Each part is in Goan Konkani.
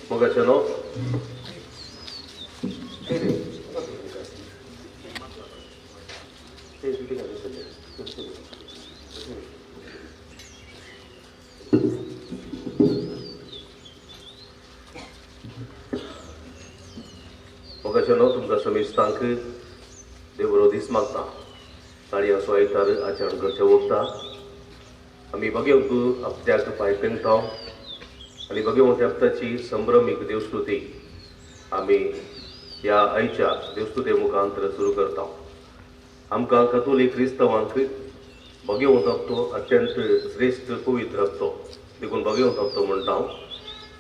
मोगाचेनो मोगाचेनो तुमकां समेस्तांक देव बरो दीस मागता. ताळयांचो आयतार आचरण करचें वता. आमी बगेवंक हप्त्याक पांय पेंगता आनी बगेवंत हप्त्याची संभ्रमीक देवस्तुती आमी ह्या आयच्या देवस्तुते मुखांतर सुरू करता. आमकां कथोलीक क्रिस्तांवांक बगेवंत हप्तो अत्यंत श्रेश्ठ पवित्र हप्तो देखून बगेवंत हप्तो म्हणटा.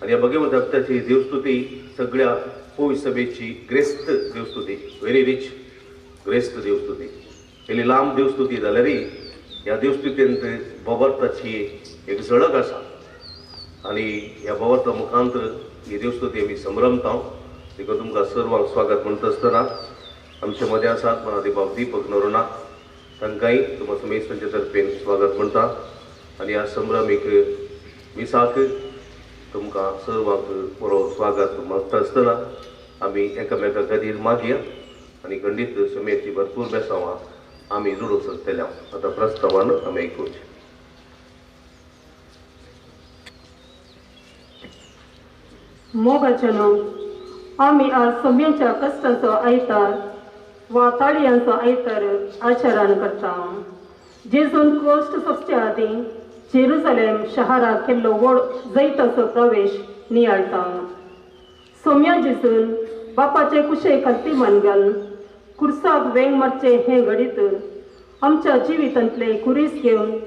आनी ह्या बगेवंत हप्त्याची देवस्तुती सगळ्या पवित्र सभेची ग्रेस्त देवस्तुती, व्हेरी रिच ग्रेस्त देवस्तुती. इल्ली लांब देवस्तुती जाल्यार ह्या देवस्तुतींत भोवर्ताची एक झळक आसा आनी ह्या भोवर्ता मुखांतर ही देवस्तुती आमी संभ्रमता. देखून तुमकां सर्वांक स्वागत म्हणटा आसतना आमचे मदें आसात मनादी बाब दीपक नरोना, तांकांय तुमकां समेस्तांचे तर्फेन स्वागत म्हणटा. आनी ह्या संभ्रमीक मिसाक तुमकां सर्वांक बरो स्वागत मागता आसतना आमी एकामेका खातीर मागया आनी खंडीत समेची भरपूर बेसांवां आमी जोडूंक शकतले. आतां प्रस्तावान आमी आयकुचें. मोगाचेनो आमी आज सोम्याच्या कश्टांचो आयतार वा ताळयांचो आयतार आचरण करता. जेजून कश्ट सोंसच्या आदीं जेरुजलेम शहराक केल्लो व्हड जैताचो प्रवेश नियाळटा. सोम्या जेजून बापाचे कुशे खालती मान घालून कुर्साक वेंग मारचें हें घडीत आमच्या जिवितांतले कुरीस घेवन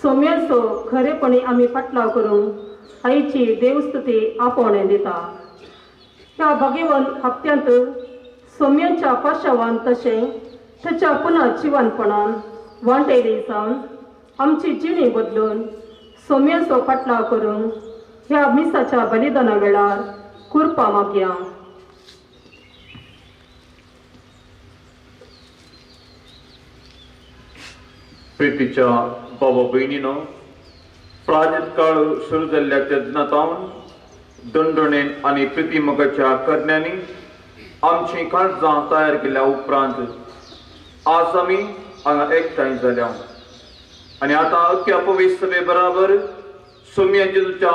सोम्याचो खरेपणी आमी फाटलाव करून आईची देवस्तुती आपोवणें दिता. ह्या भागेवन हप्त्यांत सोम्याच्या पाशावान तशें ताच्या पुनः जिवनपणान वांटेली जावन आमची जिणी बदलून सोम्याचो फाटलाव करून ह्या मिसाच्या बलिदाना वेळार कुरपा मागया. प्रितीच्या बाबा भयणीनो, प्राचीन काळ सुरू जाल्ल्या तेन्ना तावन दंडणेन आनी प्रिती मोगाच्या करण्यांनी आमचीं काळजां तयार केल्या उपरांत आज आमी हांगा एकठांय जाल्या आनी आतां अख्ख्या पवित्र सभे बराबर सोम्या जेजूच्या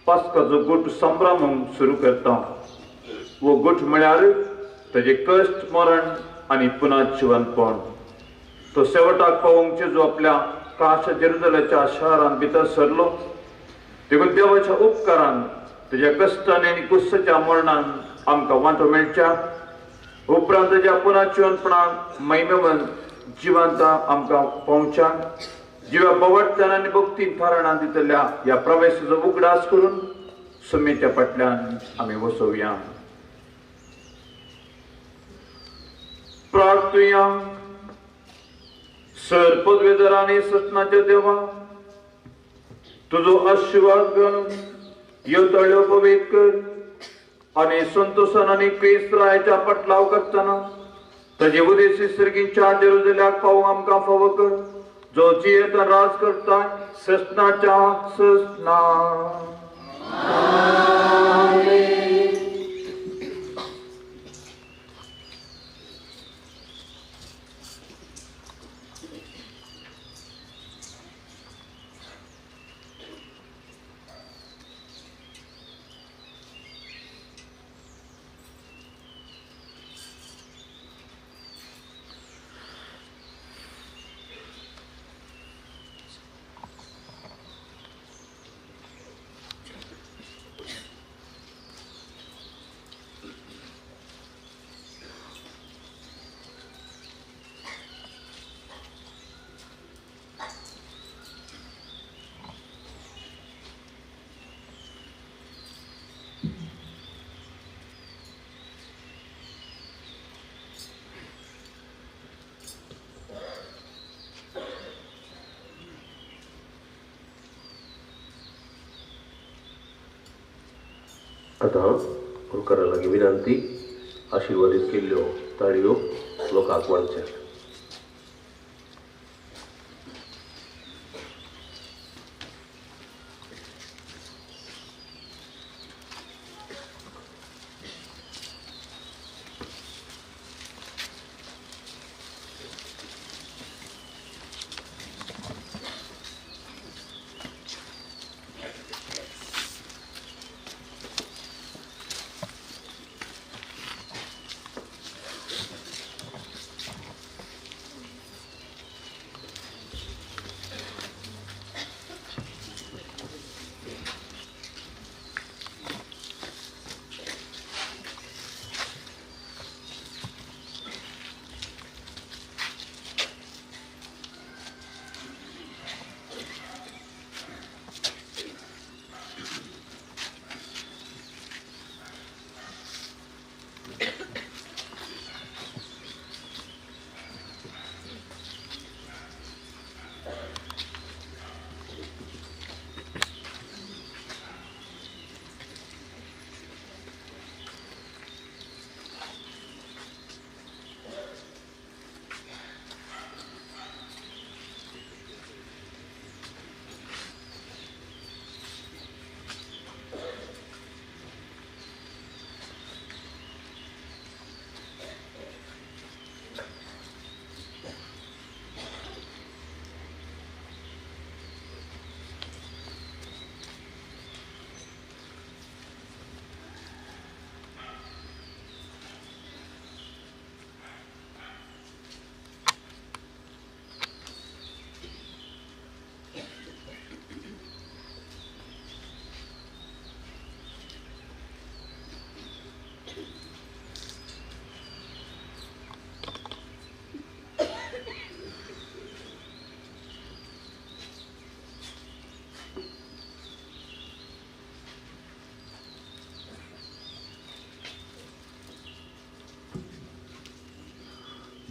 पास्काचो गुट संभ्रमूंक सुरू करता. वो गुट म्हळ्यार ताजें कश्ट, मरण आनी पुनः जिवनपण. तो शेवटाक पावोवंक जेजू आपल्या काश जेरुजलेच्या शहरान भितर सरलो. देखून देवाच्या उपकारान ताज्या कश्टान आनी कुस्साच्या मरणान आमकां वांटो मेळच्या उपरांत ताज्या पुनः जिवनपणाक महिमेवन जिवंता आमकां पावच्या जिव्या बवडच्यान आनी भक्तीन थारणान दितल्या ह्या प्रवेशाचो उगडास करून सुमेच्या फाटल्यान आमी वसोवया. प्रार्थुया. सर पदवेधर आनी सत्नाच्या देवा, तुजो आशिर्वाद घालून ह्यो तळ्यो पवित्र कर आनी संतोषान आनी क्रिस्त रायाच्या पटलाव करतना ताजे उदेशी सर्गींच्या जेरुजल्याक पावूंक आमकां फावो कर, जो जियेत राज करता ससनाच्या ससना. आतां कुरकारा लागीं विनंती आशिर्वादीत केल्ल्यो ताळयो लोकांक वांटचे.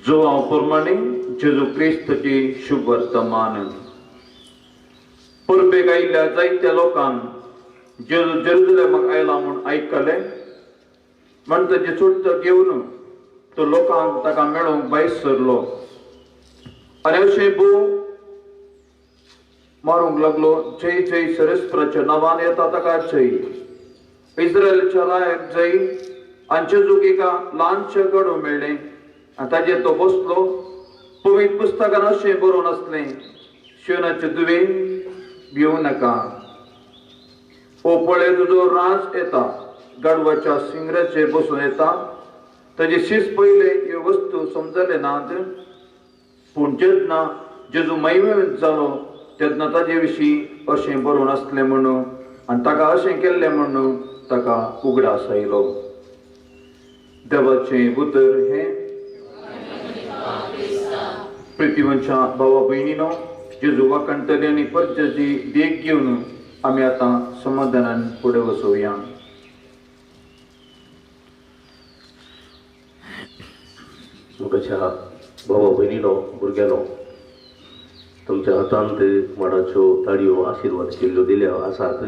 जुवांव प्रमाणे जेजू क्रिस्ताची शुभ वर्तमान. परबेक आयिल्ल्या जायत्या लोकांक जेजू जेरुजलेमाक आयला म्हूण आयकलें म्हण ताची चुडत घेवन तो लोकांक ताका मेळोवंक भायर सरलो आनी अशें भोव मारूंक लागलो, जय जय सरस्पराच्या नांवान येता ताका जय, इस्रायलच्या रायाक जय. आनी जेजूक एका ल्हानशें गाडो मेळ्ळें आनी ताजेर तो बसलो. पवित्र पुस्तकान अशें बरोवन आसलें, शिवनाचे दुवे भिवू नाका, ओ पळय तुजो राज येता, गाडवाच्या सिंगराचेर बसून येता. ताजे शीस पयले ह्यो वस्तू समजले नात, पूण जेन्ना जेजू मैवेंत जालो तेन्ना ताजे विशीं अशें बरोवन आसलें म्हणून आनी ताका अशें केल्लें म्हणून ताका उगडास आयलो. देवाचें उतर हें. प्रितीवंच्या भावा भयणीनो, जेजू वाखाणटले आनी परजाची देख घेवन आमी आतां समाधानान फुडें वचोवया. मुखाच्या भावा भयणीनो, भुरग्यांनो, तुमच्या हातांत माडाच्यो ताळयो आशिर्वाद केल्ल्यो दिल्या आसात.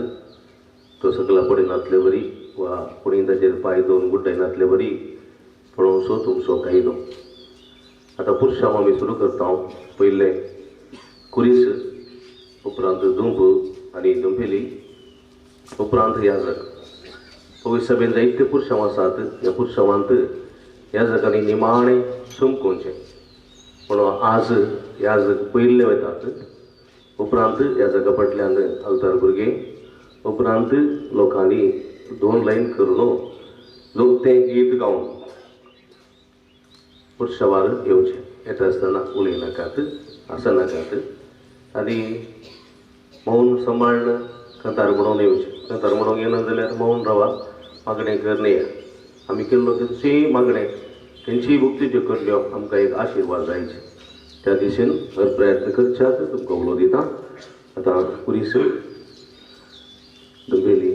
त्यो सगळ्या पडिनातले बरी वा कोणी ताचेर पांय दवरून गुड्डायनातले बरी पळोवचो तुमचो कायदो. आतां पुरशांव आमी सुरू करता. पयलें कुरीस, उपरांत दुंब आनी दुंबेली, उपरांत याजक. पवित्र सभेन जायते पुरशांव आसात. ह्या पुरशांवांत याजकांनी निमाणें चमकोवचें पूण आज याजक पयले वतात, उपरांत याजका फाटल्यान आल्तार भुरगें, उपरांत लोकांनी दोन लायन करून लोक तें गीत गावन पुरशावार येवचें. येता आसतना उलयनाकात, आसनाकात आनी मौन सांबाळ्ळ कांतार म्हणोवन येवचें. कांतार म्हणोवंक येना जाल्यार मौन रावा, मागणें करून येया. आमी केल्लो तेंचीय मागणें, तेंचीय भक्ती ज्यो करल्यो आमकां एक आशिर्वाद जायचे. त्या दिशेन हर प्रयत्न करच्याक तुमकां उलो दिता. आतां पुरीस, दुंबेली,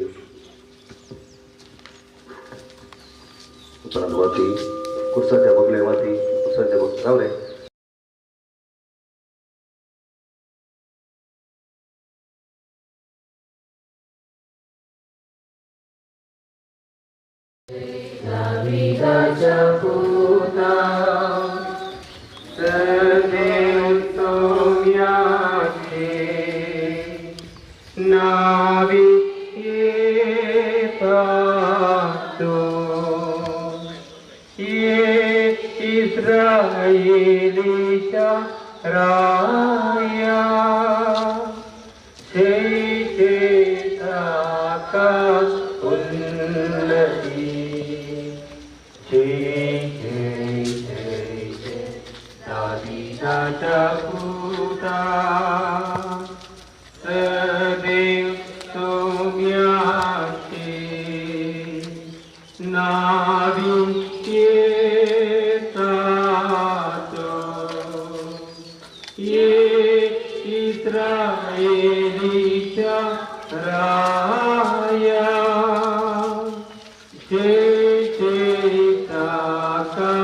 उपरांत वाती, कुर्साच्या बगले वाती, कुर्साच्या बगले राव रे. दाविदाच्या पुता सदैव तुम्याचे नावी येता तो, ये इस्रायलीच्या राया, जय जय ताका उन्नती, जय जय जय जय दाविदाच्या पुता सदैव तुम्याचे नावी येता तो, ये इस्रायलीच्या राया, जय जय ताका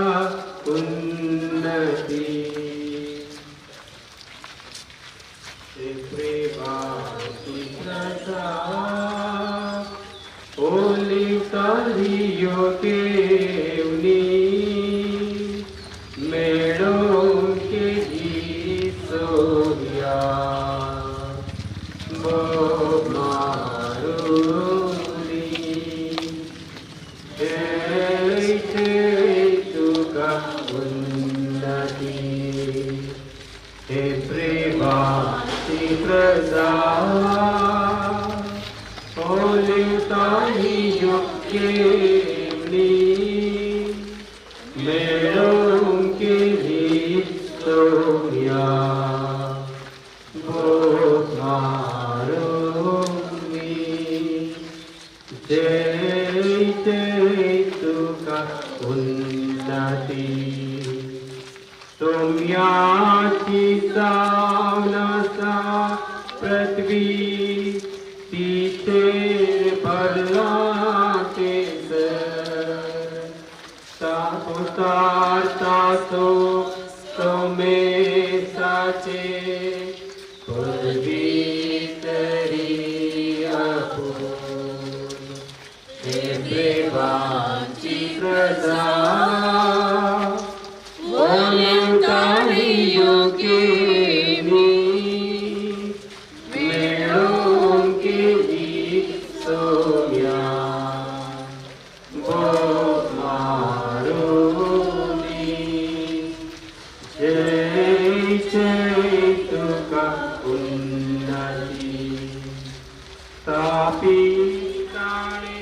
उन्नती. ओली तालियो केवनी मेळोवंक केली सोया मारुनी, जय जय तुका उन्नती, हे प्रेमाची प्रजा ओली तालियो केवनी मेळोवंक केली सोया मारुनी, जय जय तुका उन्नती. तुम्याची जावन आसा पृथ्वी, तिचेर भरलां तेज, उतारता तो पवित्री आपून देवाची प्रजा वोल्तालियो केमी मेळोन केली सोम्या मारुनी जय जय तुका उन्नती तापी ताणे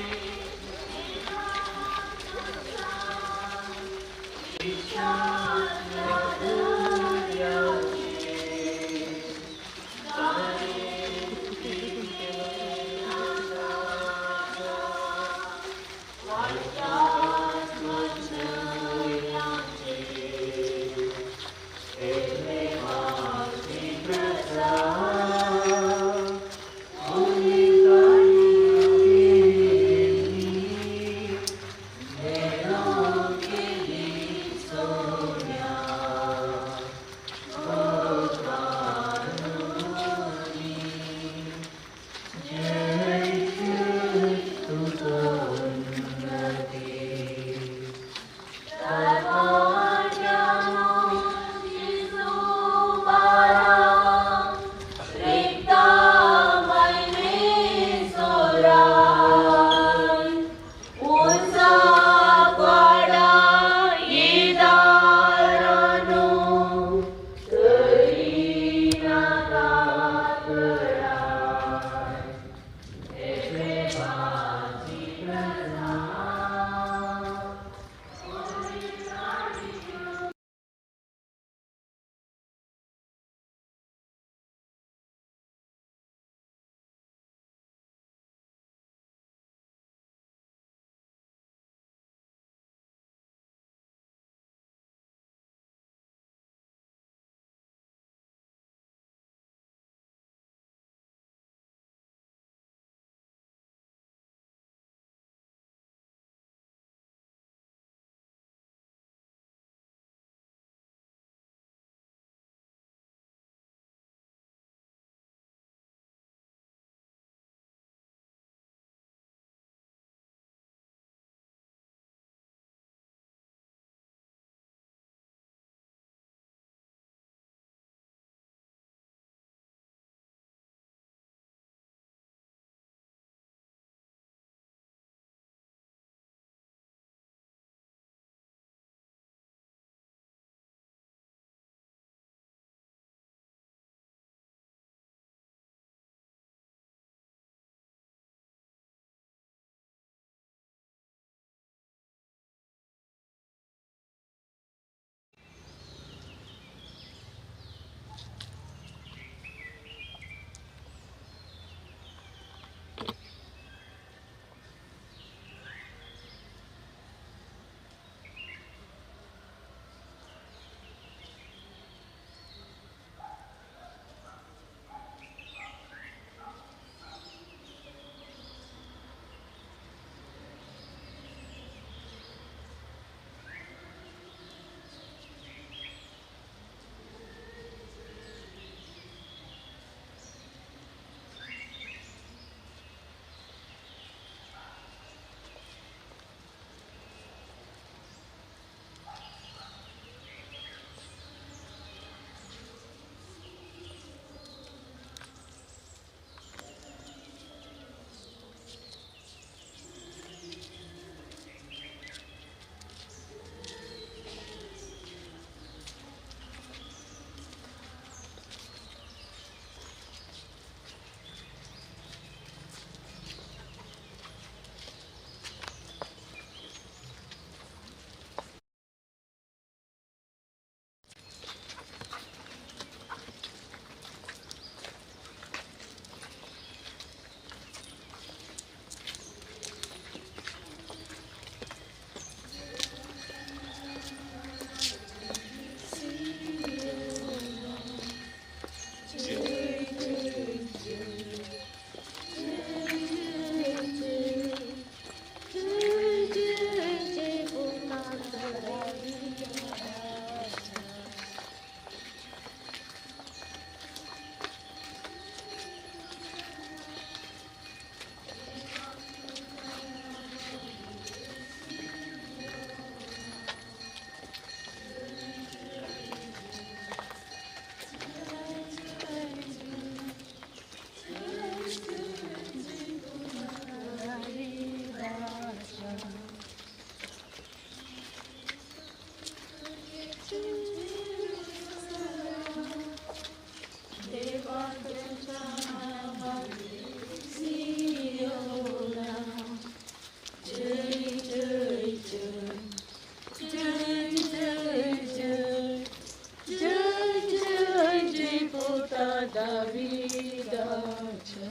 पुता दाविदाच्या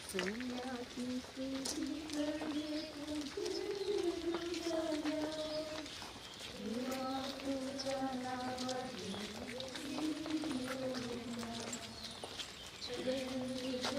सोम्याची स्तुती जाल्या देवा तुझ्या नावाची जय जय जय.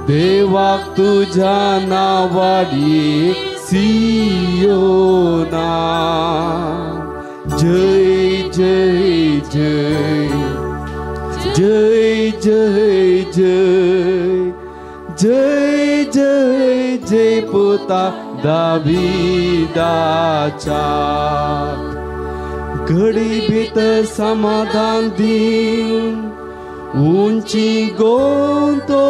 देवाक तुझ्या नावाडी सियोना। जय जय जय जय जय जय जय जय जय पुता दाविदाच्या। घडी भितर समाधान दी उंची गोंतो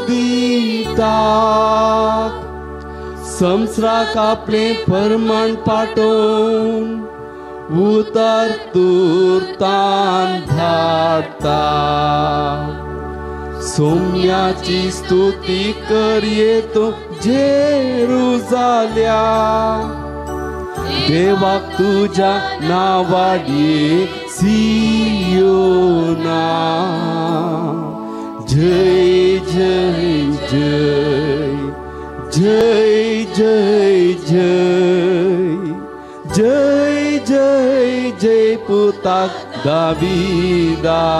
दिता, संसराक आपले परमाण पाठोवन उतर तुर्तान धाडता। सोम्याची स्तुती करये तो जेरुजाल्या, देवाक तुझ्या नावाडी सियोना। जय जय जय जय जय जय जय जय जय पुताक दाविदाच्या।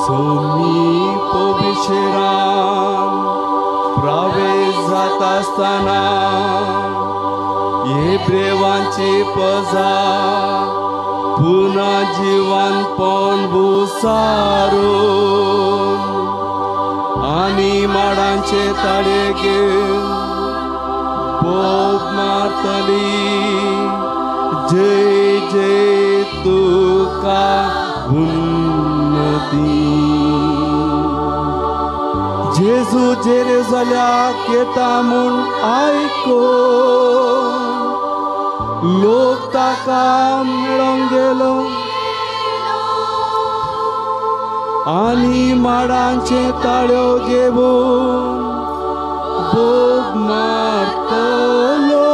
सोमी पविशरान प्रवेश जाता आसतना हेब्रेवांची पजा पुन्हा जिवानपण भुसारून आनी माडांचे ताळे घेवन बोब मारतली। जय जय तुका उन्नती। जेजू जेरुजाल्याक येता म्हूण आयकून लोक ताका मेळोंक गेलो आनी माडांचे ताळ्यो घेवन बोब मारतलो।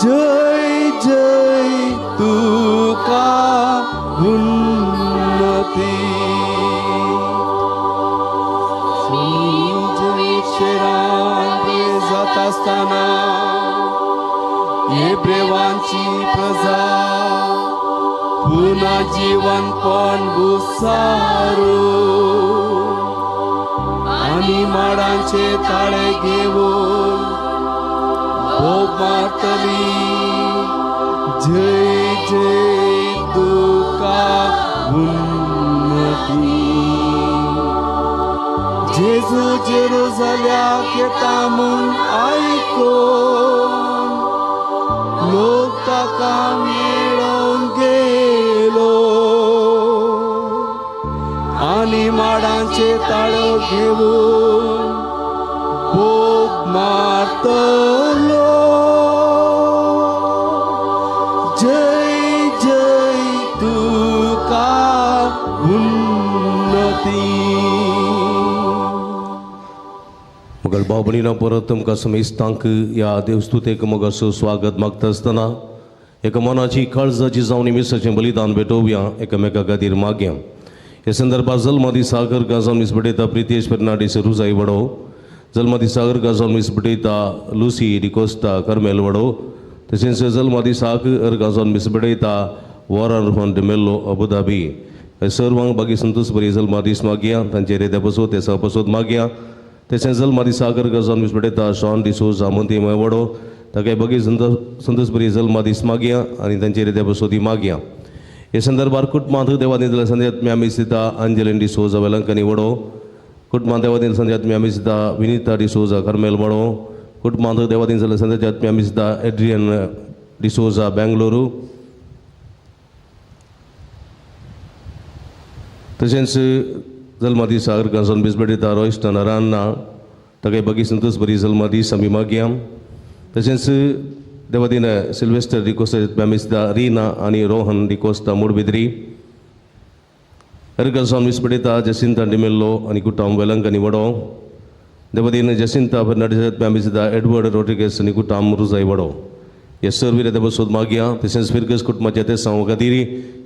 जय जय तुका उन्नती। जाता आसतना हेब्रेवांची प्रजा पुन्हा जिवनपण भुसारून आनी माडांचे ताळे घेवन बोब मारतली। जय जय तुका उन्नती। जेजू जेरुजाल्याक येता म्हूण आयकून लोक ताका मेळोंक गेलो आनी माडांचे ताळो घेवन बोब मारतलो। जय जय तुका उन्नती। मगल भाव भयणीनो परत तुमकां समेस्तांक ह्या देवस्तुतेक मोगाचो स्वागत मागता आसतना एका मनाची काळजाची जावन मिसाचें बलिदान भेटोवया एकामेका खातीर मागया। ह्या संदर्भात जल्मादी सागर गाजावन मीस भेटयता प्रितेश फेर्नांडीस रुजाई वडो, जल्मादी सागर गाजावन मीस भेटयता लुसी डिकोस्टा कर्मेल वडो, तशेंच जल्मादी सागर गाजावन मीस भेटयता वॉरन रोहन डिमेल्लो अबुधाबी। सर्वांक बागी संतोष बरी जल्मादीस मागया, तांचे रेद्या पसोत तेसा पसोत मागया। तशेंच जल्मादी सागर गाजावन मीस भेटयता शॉन डिसोजा मोंती वडो, ताका बगी संतोष बरी जल्मादीस मागया आनी तांचे रेद्या पसोती मागया। हे संदर्भार कुटुंबांत देवादीन संध्यात्म्या मिसिता अंजलिन डिसोजा वेलंकनी वडो, कुटुंबांत देवादीन संध्यात्म्या मिसिता विनीता डिसोजा कर्मेल वडो, कुटुंबांत देवादीन संध्यात्म्या मिसिता एड्रियन डिसोजा बेंगलुरू, तशेंच जल्मादी सागर गांजोन बिसबेटिता रोयस्टन रान्ना ताका बगी संतोष बरी जल्मादीस आमी मागया। तशेंच देवादीन सिल्वेस्टर डिकोस्टा मिसिता रीना आनी रोहन डिकोस्टा मुडबिद्री, एरगल्सॉन मिसबेटिता जसिंता डिमेल्लो आनी कुटाम वेलंकनी वडो, देवादीन जसिंता फर्नांडीस मिसिता एडवर्ड रोड्रिगेस आनी कुटाम रुजाई वडो। हे सर्व देवसोद मागया। तशेंच फिरगस कुटुंबाच्या ते सांव खातीर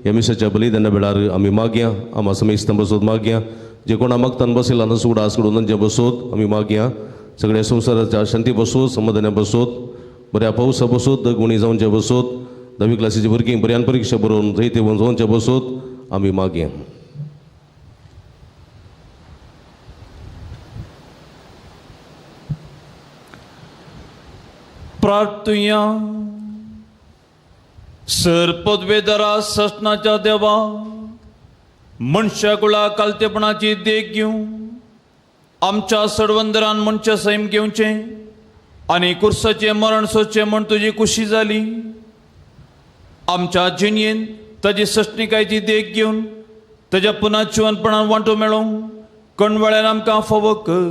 ह्या मिसाच्या बलिदाना वेळार आमी मागया। आमा समेस्तां बसोत मागया, जे कोणा मागतान बसयला तांचो उडास करून तांचे बसोत आमी मागया। सगळ्या संवसाराच्या शांती बसोत, समाधाना बसोत, बऱ्या पावसा बसोत, दगवणी जावचे बसोत, धावी क्लासीची भुरगीं बऱ्यान परिक्षा बरोवन जैतेवन जावचे बसोत आमी मागया. प्रार्थुया. सर पदवेदारा ससनाच्या देवा, मनशा कुळा कालतेपणाची देख घेवं आमच्या सडवंदरान मनशा सैम घेवचें आनी कुर्साचें मरण सोदचें म्हूण तुजी खुशी जाली. आमच्या जिणयेन ताजी सश्णिकायेची देख घेवन ताज्या पुनर्जिवनपणान वांटो मेळोवंक कणवळ्यान आमकां फावो कर.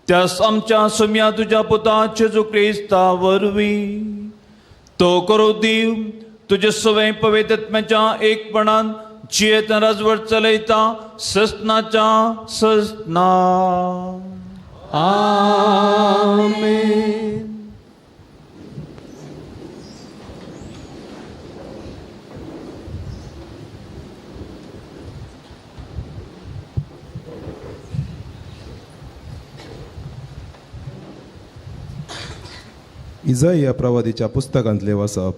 त्यास आमच्या सोम्या तुज्या पुता जेजू क्रिस्ता वरवीं तो करूं दीव तुजे सवय पवित्र एकपणान जियेत राजवट चलयता ससनाच्या ससना. आमेन. इजाई ह्या प्रवादीच्या पुस्तकांतलें वाचप.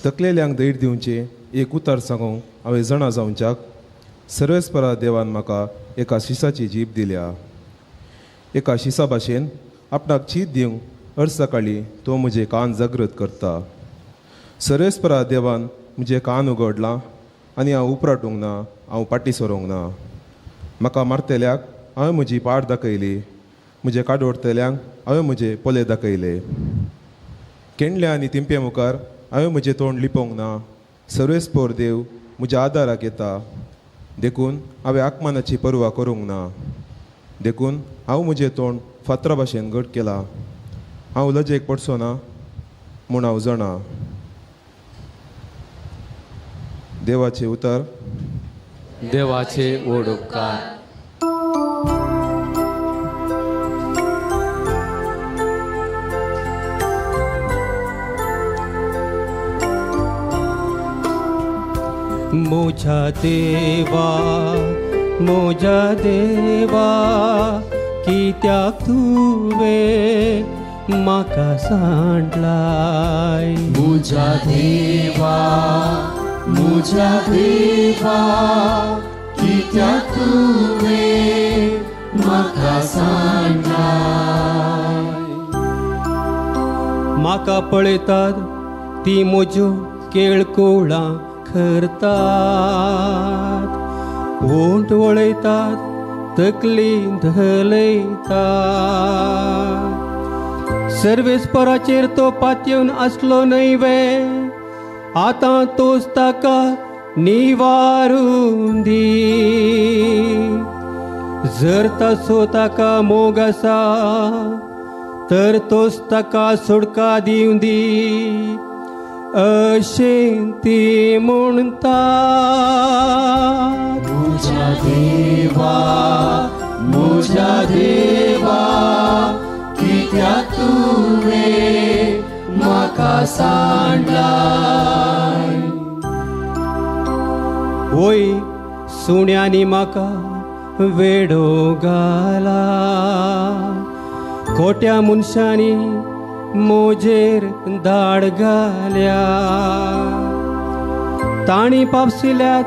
तकलेल्यांक धैर्य दिवचें एक उतर सांगूंक हांवें जाणा जावच्याक सर्वेस्परा देवान म्हाका एका शिसाची जीब दिल्या. एका शिसा भाशेन आपणाक चीत दिवंक हर सकाळीं तो म्हजे कान जागृत करता. सर्वेस्परा देवान म्हजें कान उगडलां आनी हांव उपराटूंक ना, हांव फाटीं सरूंक ना. म्हाका मारतल्याक हांवें म्हजी पाड दाखयली, म्हजे काडवडतल्यांक हांवें म्हजे पोले दाखयले. केंडल्या आनी तिंपे मुखार हांवें म्हजें तोंड लिपोवंक ना. सर्वेस्पोर देव म्हज्या आदाराक येता, देखून हांवें आकमानाची पर्वा करूंक ना. देखून हांव म्हजें तोंड फातरा भाशेन घट केलां. हांव लजेक पडचो ना म्हूण हांव जाणा. देवाचें उतर. देवाचे व्हड उपकार. म्हज्या देवा, म्हज्या देवा, कित्याक तुवें म्हाका सांडलाय? म्हज्या देवा, म्हज्या देवा, कित्याक तुवें म्हाका सांडलाय? म्हाका पळयतात ती म्हज्यो केळकुळां करतात, ओंठ वळयतात, तकली धलयतात. सर्वेस्पराचेर तो पातयेवन आसलो न्हय वे, आतां तोच ताका निवारून दी. जर तसो ताका मोग आसा तर तोच ताका सोडका दिवं दी, अशें ती म्हणटा. म्हज्या देवा, म्हज्या देवा, कित्याक तुवें म्हाका सांडलाय? वय सुण्यांनी म्हाका वेडो घाला, खोट्या मनशांनी मोजेर दाड घाल्या. तांणी पापशिल्यात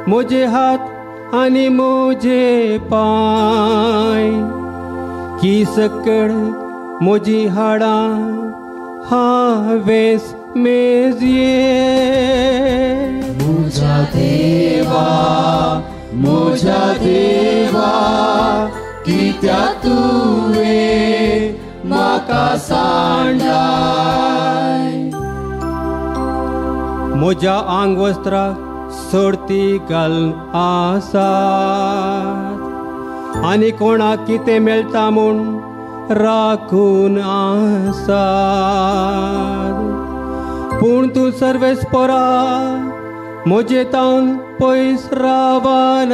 म्हजे हात आनी म्हजे पांय, की सकळ म्हजी हाडां हांवें मेजये. म्हज्या देवा, म्हज्या देवा, कित्याक तुवें म्हाका सांडलाय? म्हज्या आंगवस्त्राक सोडती घालून आसात आनी कोणाक कितें मेळटा म्हूण राखून आसात. पूण तूं सर्वेस्परा म्हजे तावन पयस रावनाका,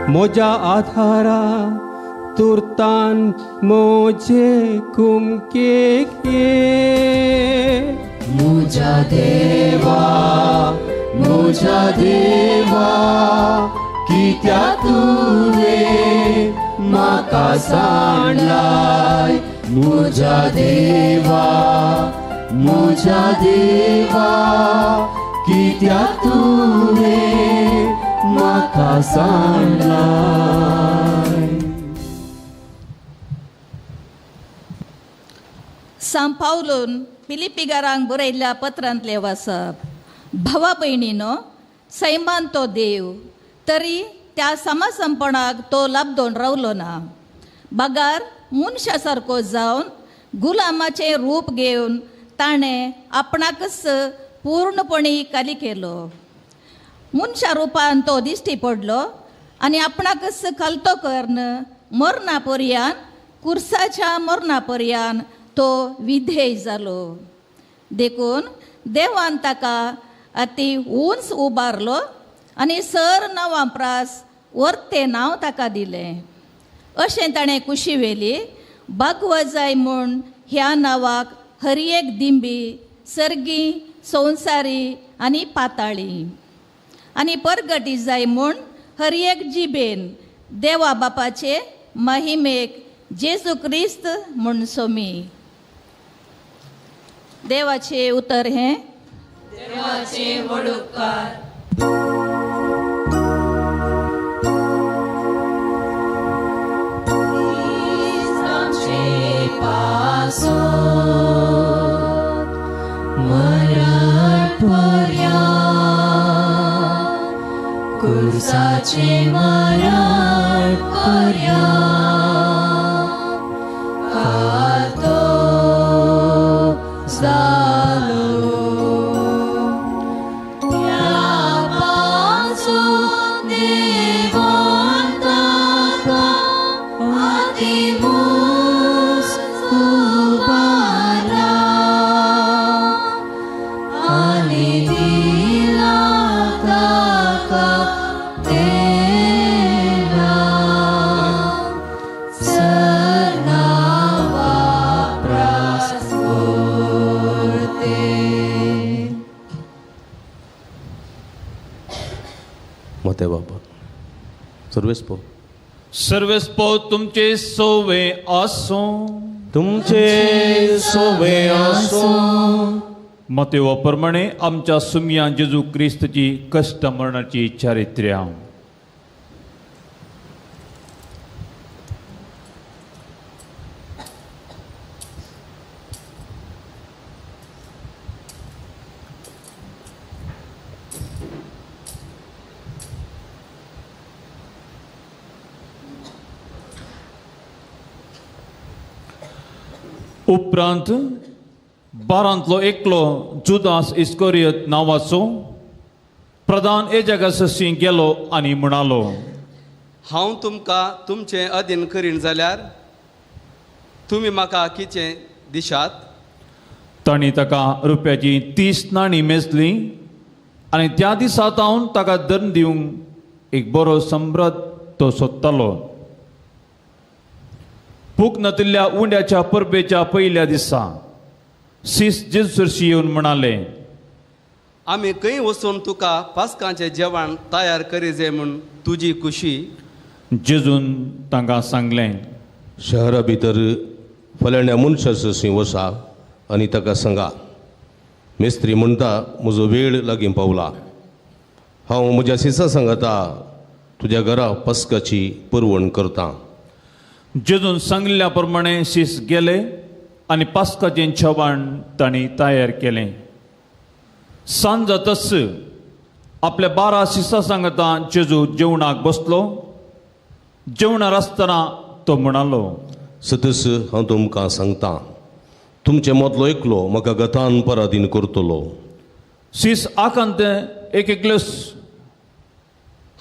म्हज्या आधारा तुर्तान म्हजे कुमकेक ये. म्हज्या देवा, म्हज्या देवा, कित्याक तुवें म्हाका सांडलाय मुज्या देवा मुज्या देवा कित्याक तुवें म्हाका सांडलाय. सांव पावलून फिलिप्पीकारांक बरयल्ल्या पत्रांतलें वाचप. भावा भयणीनो, सैमान तो देव तरी त्या समासंपणाक तो लाबदोन रावलो ना, बगार मनशा सारको जावन गुलामाचें रूप घेवन ताणें आपणाकच पूर्णपणी काली केलो. मनशा रुपान तो दिश्टी पडलो आनी आपणाकच खालतो करून मरणा पर्यान, कुर्साच्या मरणा पर्यान तो विधेय जालो. देखून देवान ताका अती उंच उबारलो आनी सर नांवां प्रास वर्तें नांव ताका दिलें. अशें ताणें कुशी व्हेली बागवा जाय म्हूण ह्या नांवाक हर एक दिंबी सर्गी संवसारी आनी पाताळी आनी परगटी जाय म्हूण हर एक जिबेन देवा बापाचे महिमेक जेजू क्रिस्त म्हूण सोमी. देवाचे उतर हें. देवाचे व्हड उपकार. मरण पर्यान कुर्साचे मरण पर्यान खातो जालो. त्या पासून देवान ताका आदिमूस उबारला आनी दिला ताका तेना सरनावा प्रास्पुर्ते. मोते बाबा सर्वेस्पो सर्वेस्पो तुमचे सोवे आसूं. तुमचे सोवे आसूं. मतेवा प्रमाणे आमच्या सुमया जेजू क्रिस्तची कश्ट मरणाची चारित्र्या. उपरांत बारांतलो एकलो जुदास इस्कोरियत नांवाचो प्रधान एजगासशी गेलो आनी म्हणालो, हांव तुमकां तुमचें अधीन करीन जाल्यार तुमी म्हाका कितें दिशात? तांणी ताका रुपयाची 30 नाणीं मेजली आनी त्या दिसा तावन ताका दंड दिवंक एक बरो सम्राट तो सोदतालो. पूक नातिल्ल्या उंड्याच्या परबेच्या पयल्या दिसा सीस जेजू येवन म्हणाले, आमी खंय वचून तुका पास्कांचें जेवण तयार करी जाय म्हूण तुजी खुशी? जेजून तांकां सांगलें, शहरा भितर फलाण्या मनशासशी वसा आनी ताका सांगा, मिस्त्री म्हणटा म्हजो वेळ लागीं पावला, हांव म्हज्या सिसा सांगता तुज्या घरा पस्काची पुरवण करता. जेजून सांगिल्ल्या प्रमाणे शीस गेले आनी पास्काचें जेवण तांणी तयार केलें. सांज जातच आपल्या 12 शिसां सांगता जेजू जेवणाक बसलो. जेवणार आसतना तो म्हणालो, सदस हांव तुमकां सांगता, तुमचे मदलो एकलो म्हाका गतान पराधीन करतलो. शीस आकांत एक एकलोच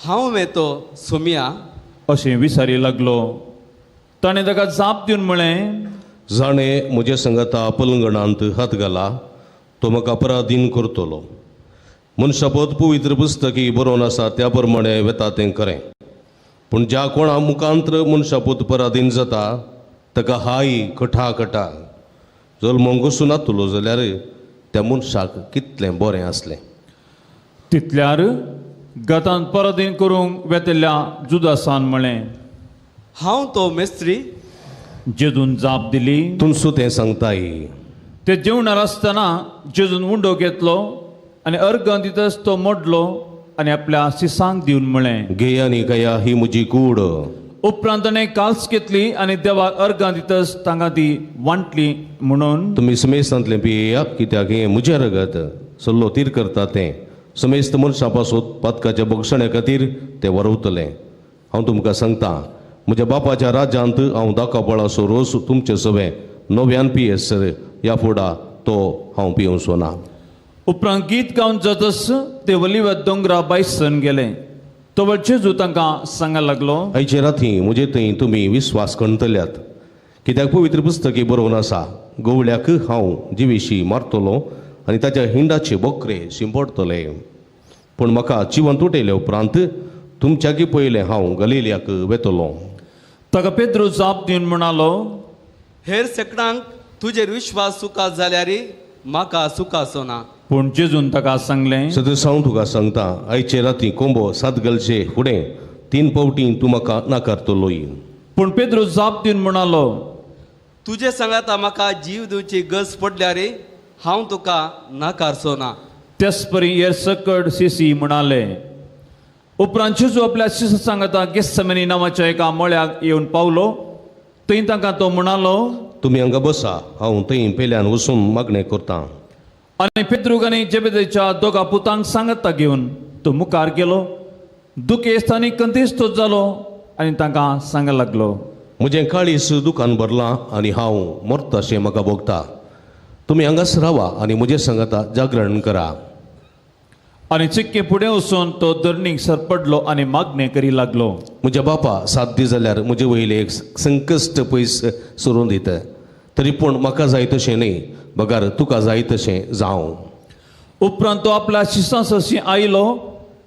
हांव मेतो सोमिया अशें विचारी लागलो. ताणें ताका जाप दिवन म्हळें, जाणें म्हज्या सांगाता पलंगणांत हात घाला तो म्हाका पराधीन करतलो. मनशापत पवित्र पुस्तकी बरोवन आसा त्या प्रमाणे वेता तें खरें, पूण ज्या कोणा मुखांत्र मनशापूत पराधीन जाता ताका हाय कठा कठा. जल्मोंक वचूं नातलो जाल्यार त्या मनशाक कितलें बरें आसलें. तितल्यार गतान पराधीन करूंक वेतल्या जुदासान म्हळें, हांव तो मेस्त्री? जेजून जाप दिली, तुमचो तें सांगताय. ते जेवणार आसतना जेजून उंडो घेतलो आनी अर्गां दितच तो मोडलो आनी आपल्या शिसांक दिवन म्हळें, घेया आनी खाया, ही म्हजी कूड. उपरांत ताणें काल्स घेतली आनी देवाक अर्गां दितच तांकां ती वांटली म्हणून, तुमी समेस्तांतलें पियेया, कित्याक हें म्हजें रगत सल्लो तीर करता तें समेस्त मनशां पासून पातकाच्या बक्षण्या खातीर तें वरवतलें. हांव तुमकां सांगता, म्हज्या बापाच्या राज्यांत हांव दाकापळाचो रोस तुमचे सवें नव्यान पियेसर ह्या फुडा तो हांव पिवचो ना. उपरांत गीत गावन जातच ते वलिवा दोंगरा बायसन गेले. तो जेजू तांकां सांगा लागलो, आयचे राती म्हजे थंय तुमी विस्वास करतल्यात, कित्याक पवित्र पुस्तकी बरोवन आसा, गवळ्याक हांव जिविशी मारतलो आनी ताच्या हिंडाचे बोकरे शिंपडटले. पूण म्हाका जिवन तुटयले उपरांत तुमच्याकी पयलें हांव गलिलियाक वेतलो. ताका पेद्रू जाप दिवन म्हणालो, हेर सेकडांक तुजेर विश्वास चुका जाल्यार म्हाका चुकाचो ना. पूण जेजून ताका सांगलें, सदस हांव तुका सांगता, आयचे राती कोंबो सात गलचे फुडें 3 फावटी तूं म्हाका नाकारतलोय. पूण पेद्रू जाप दिवन म्हणालो, तुजे सांगाता म्हाका जीव दिवची गरज पडल्यार हांव तुका नाकारचो ना. त्याच परी हेर सकड शिसी म्हणाले. उपरांत जेजू आपल्या शिसां सांगाता गेत्सेमनी नांवाच्या एका मळ्याक येवन पावलो. थंय तांकां तो म्हणालो, तुमी हांगा बसा, हांव थंय पेल्यान वचून मागणें करता. आनी पेद्रूक आनी जेबेदेच्या दोगा पुतांक सांगाता घेवन तो मुखार गेलो. दुखेस्त आनी कंतिस्त जालो आनी तांकां सांगा लागलो, म्हजें काळीज दुकान भरलां आनी हांव मरता अशें म्हाका भोगता. तुमी हांगाच रावा आनी म्हजें सांगाता जागरण करा. आनी चिक्के फुडें वचून तो धरणीक सरपडलो आनी मागणें करी लागलो, म्हज्या बापा, साथ दी जाल्यार म्हजे वयलें एक संकश्ट पयस सरून दिता, तरी पूण म्हाका जाय तशें न्हय, बगर तुका जाय तशें जावं. उपरांत तो आपल्या शिसां सरशीं आयलो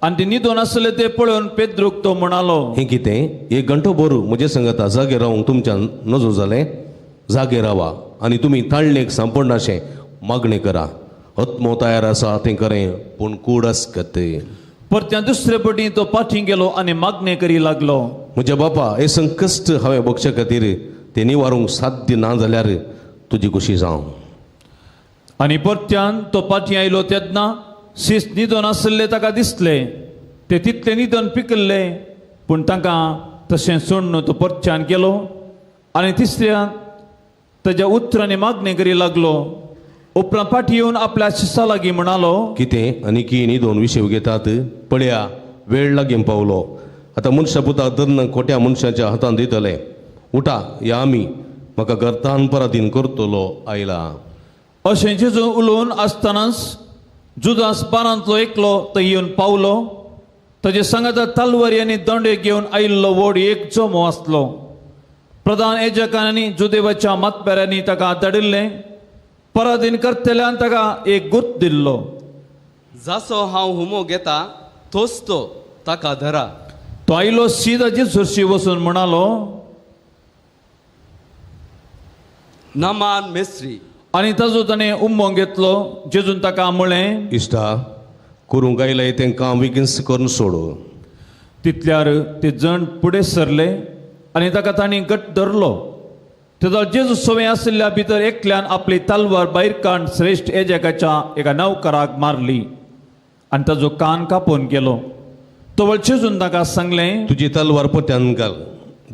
आनी ते न्हिदोन आसले ते पळोवन पेद्रूक तो म्हणालो, हें कितें, एक घंटो भरू म्हजे सांगाता जागे रावंक तुमच्यान नजो जालें? जागे रावा आनी तुमी ताळणेक सांपडनाशें मागणें करा. आत्मो तयार आसा तें खरें, पूण कूड आसकत. परत्या दुसरे पटी तो पाठी गेलो आनी मागणें करी लागलो, म्हज्या बापा, हें संकश्ट हांवें भोगचे खातीर तें निवारूंक साध्य ना जाल्यार तुजी खुशी जावं. आनी परत्यान तो पाठी आयलो तेन्ना शीस न्हिदोन आसले ताका दिसले. ते तितले न्हिदोन पिकल्ले, पूण तांकां तशें सोडून तो परत्यान गेलो आनी तिसऱ्या ताज्या उतरांनी मागणें करी लागलो. उपरांत पाठी येवन आपल्या शिसा लागीं म्हणालो, कितें आनी की न्हिदोन विशेव घेतात? पळया, वेळ लागीं पावलो. आतां मनशा पुताक धरून खोट्या मनशाच्या हातान दितले. उठा, या आमी, म्हाका घरतान पराधीन करतलो आयला. अशें जेजू उलोवन आसतनाच जुदास बारांतलो एकलो थंय येवन पावलो. ताजे सांगाता तलवारी आनी दंडे घेवन आयिल्लो व्हड एक जमो आसलो. प्रधान एजकांनी जुदेवाच्या मातपेऱ्यांनी ताका धाडिल्लें. पराधीन करतल्यान ताका एक गुर्त दिल्लो, जासो हांव हुमो घेता तोच तो, ताका धरा. तो आयलो सीदा जेजू वचून म्हणालो, नमान मेस्त्री. आनी ताजो ताणें उम्मो घेतलो. जेजून ताका म्हळें, इश्टा, करूंक आयलें तें काम बेगीन करून सोडू. तितल्यार ते जण फुडें सरले आनी ताका तांणी घट धरलो. तेदो जेजू सवें आशिल्ल्या भितर एकल्यान आपली तलवार भायर काडून श्रेश्ठ एजकाच्या एका नवकराक मारली आनी ताजो कान कापून गेलो. तो जेजून ताका सांगलें, तुजी तलवार पत्यान घाल.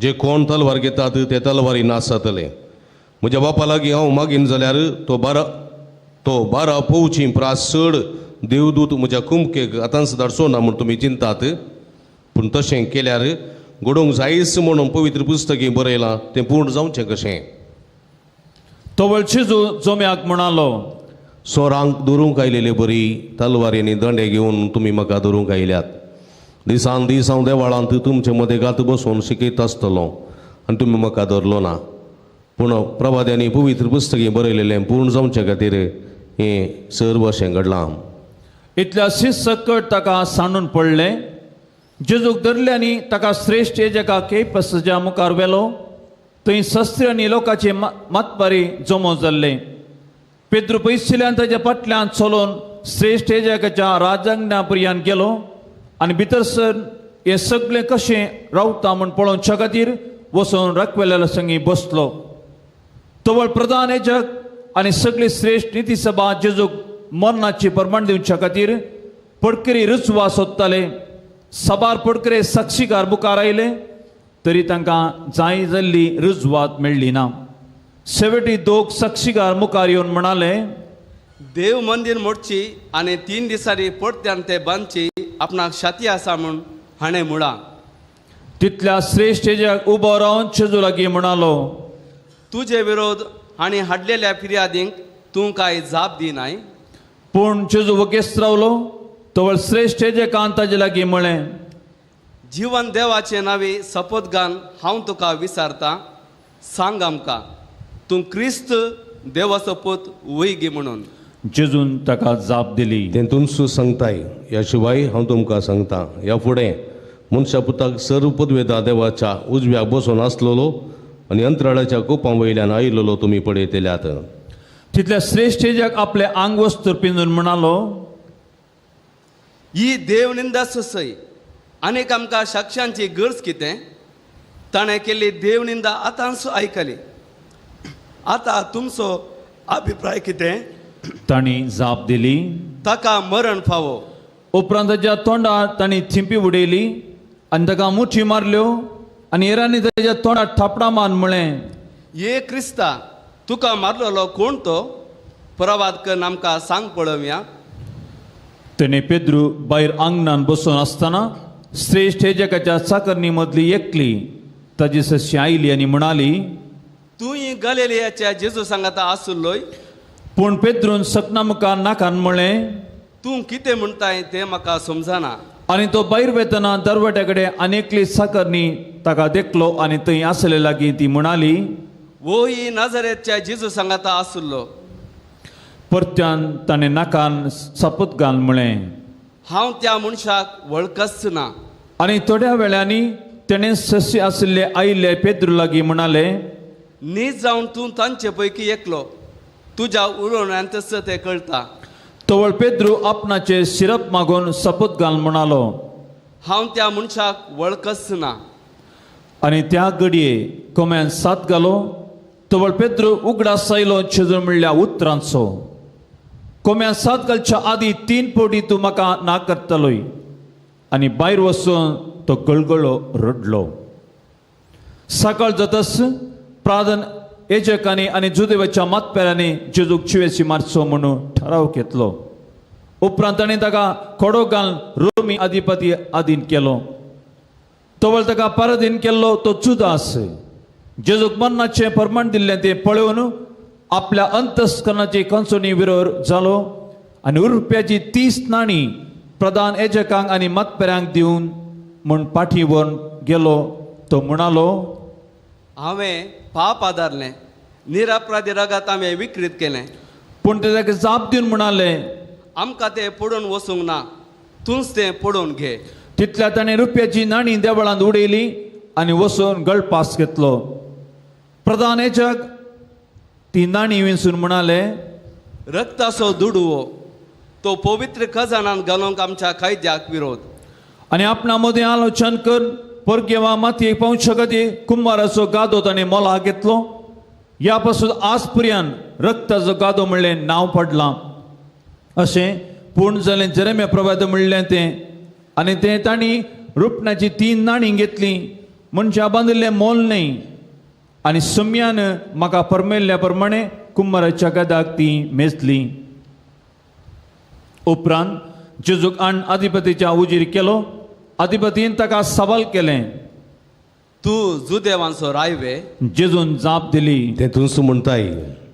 जे कोण तलवार घेतात ते तलवारी नाश जातले. म्हज्या बापा लागीं हांव मागीन जाल्यार तो 12 पोवची प्रास चड देवदूत म्हज्या कुमकेक आतांच धाडचो ना म्हूण तुमी चिंतात. पूण तशें केल्यार घडोवंक जायच म्हणून पवित्र पुस्तकी बरयलां तें पूर्ण जावचें कशें? तो जेजू जोम्याक म्हणालो, सोरांक धरूंक आयलेले बरी तलवारी आनी दंडे घेवन तुमी म्हाका धरूंक आयल्यात. दिसान दीस हांव देवाळांत तुमचे मदें गात बसून शिकयत आसतलो आनी तुमी म्हाका धरलो ना. पूण प्रवाद्यांनी पवित्र पुस्तकी बरयलेलें पूर्ण जावचे खातीर हें सर्व अशें घडलां. इतल्या शीस सकट ताका सांडून पडलें. जेजूक धरले आनी ताका श्रेश्ठ एजका केपसच्या मुखार व्हेलो. थंय शस्त्री आनी लोकांचे मातपारी जमो जाल्ले. पेद्रू पयशिल्ल्यान ताच्या फाटल्यान चलोवन श्रेश्ठ एजकाच्या राजांगणा पर्यंत गेलो आनी भितर सर हें सगळें कशें रावता म्हूण पळोवच्या खातीर वचून रकवेल्या संगी बसलो. तवळ प्रधान याजक आनी सगळी श्रेश्ठ निती सभा जेजूक मरणाची प्रमाण दिवच्या खातीर पडकरी रुजवा सोदताले. साबार पडकरे साक्षीकार मुखार आयले तरी तांकां जाय जाल्ली रुजवात मेळ्ळी ना. शेवटी दोग साक्षीकार मुखार येवन म्हणाले, देव मंदीर मोडची आनी 3 दिसांनी परत्यान ते बांदची आपणाक शाती आसा म्हूण हाणें म्हळां. तितल्या श्रेश्ठ याजक उबो रावन जेजू लागीं म्हणालो, तुजे विरोध हांणी हाडलेल्या फिर्यादींक तूं कांय जाप दिनाय. पूण जेजू वगेस्त रावलो. तवळ श्रेश्ठ याजकान ताजे लागीं म्हळें, जिवन देवाचे नांवे सपोत घाल हांव तुका विचारता, सांग आमकां तूं क्रिस्त देवाचो पूत वयगी म्हणून. जेजून ताका जाप दिली, तें तुमचो सांगताय, ह्या शिवाय हांव तुमकां सांगता, ह्या फुडें मनशा पुताक सर्व पदवेदा देवाच्या उजव्याक बसून आसलेलो आनी अंतराळाच्या कुपां वयल्यान आयिल्लो तुमी पळयतल्यात. तितल्या श्रेश्ठ याजक आपले आंगवस्त्र पिंजून म्हणालो, ही देव निंदा सय आनीक आमकां साक्षांची गरज कितें? ताणें केल्ली देव निंदा आतांच आयकली, आतां तुमचो अभिप्राय कितें? तांणी जाप दिली, ताका मरण फावो. उपरांत ताच्या तोंडार तांणी थिंपी उडयली आनी ताका मुठी मारल्यो आनी हेरांनी ताच्या तोंडार थापडां मारून म्हळें, ये क्रिस्ता, तुका मारलेलो कोण तो? प्रवाद करून आमकां सांग पळोवया. तेणें पेद्रू भायर आंगणान बसून आसतना श्रेश्ठ याजकाच्या चाकरणी मदली एकली ताजी सशी आयली आनी म्हणाली, तूं ही गलिलियाच्या जेजू सांगाता आसलोय. पूण पेद्रून सपना मुखार नाकान म्हळें, तूं कितें म्हणटाय तें म्हाका समजना. आनी तो भायर वेतना दरवट्या कडेन आनी एकली चाकरणी ताका देखलो आनी थंय आसले लागीं ती म्हणाली, वो ही नाजरेतच्या जेजू सांगाता आसलो. परत्यान ताणें नाकान सपत घाल म्हळें, हांव त्या मनशाक वळखच ना. आनी थोड्या वेळांनी तेणें सशी आशिल्ले आयिल्ले पेद्रू लागीं म्हणाले, नीज जावन तूं तांचे पैकी एकलो, तुज्या उलोवण्यांतच तें कळटा. तवळ पेद्रू आपणाचे सिरप मागून सपत घाल म्हणालो, हांव त्या मनशाक वळखच ना. आनी त्या घडये कोम्यान सात घालो. तवळ पेद्रू उगडास आयलो जेजू म्हणल्या उतरांचो, कोम्यान सात घालच्या आदी 3 फावटी तूं म्हाका ना करतलोय. आनी भायर वचून तो गळगळो रडलो. सकाळ जातच प्राधान याजकांनी आनी जुदेवाच्या मातपेरांनी जेजूक चिवेशी मारचो म्हणून ठराव घेतलो. उपरांत ताणें ताका खोडो घालून रोमी अधिपती आदीन केलो. तवळ ताका पराधीन केल्लो तो जुदास जेजूक मरणाचें प्रमाण दिल्लें तें पळोवन आपल्या अंतस्करणाची कंसोनी विरोध जालो आनी रुपयाची 30 नाणी प्रधान याजकांक आनी मतपेऱ्यांक दिवन म्हूण पाठी व्हरून गेलो. तो म्हणालो, हांवें पाप आदारलें, निरपराधी रगात हांवें विकृत केलें. पूण ते ताका जाप दिवन म्हणाले, आमकां तें पडून वचूंक ना, तूंच तें पडोवन घे. तितल्या ताणें रुपयाची नाणी देवळांत उडयली आनी वचून गळपास घेतलो. प्रधान याजक ती नाणी विंचून म्हणाले, रक्ताचो दुडवो तो पवित्र खजानांत घालूंक आमच्या कायद्याक विरोध. आनी आपणा मदीं आलोचन कर परगेवा मातयेक पावचे खातीर कुंभाराचो गादो ताणें मोलाक घेतलो. ह्या पासून आज पर्यंत रक्ताचो गादो म्हणलें नांव पडलां. अशें पूण जालें जेरेम्या प्रभात म्हणलें तें. आनी तें तांणी रुपणाची 3 नाणी घेतली, मनशां बांदिल्लें मोल न्हय. आनी सम्यान म्हाका परमेल्ल्या प्रमाणे कुंभाराच्या गादाक ती मेजली. उपरांत जेजूक आण अधिपतीच्या उजीर केलो. अधिपतीन ताका सवाल केलें, तूं जुदेवांचो रायवे? जेजून जाप दिली, तें तूंच म्हणटाय.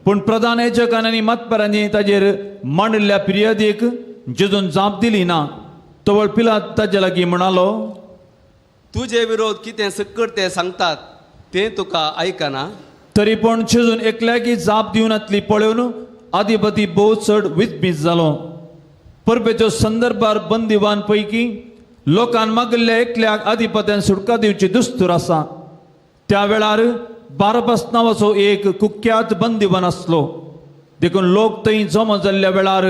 पूण प्रधान याजकान आनी मतपेरांनी ताजेर मांडिल्ल्या फिर्यादीक जेजून जाप दिली ना. तवळ पिलात ताजे लागीं म्हणालो, तुजे विरोध कितें सक्कड ते सांगतात तें तुका आयकना? तरी पूण जेजून एकल्याकी जाप दिवनातली पळोवन अधिपती भोव चड विस्मीत जालो. परबेच्या संदर्भार बंदिवान पैकी लोकान मागिल्ल्या एकल्याक अधिपत्यान सुटका दिवची दुस्तूर आसा. त्या वेळार बारबास नांवाचो एक कुख्यात बंदिवान आसलो. देखून लोक थंय जमा जाल्ल्या वेळार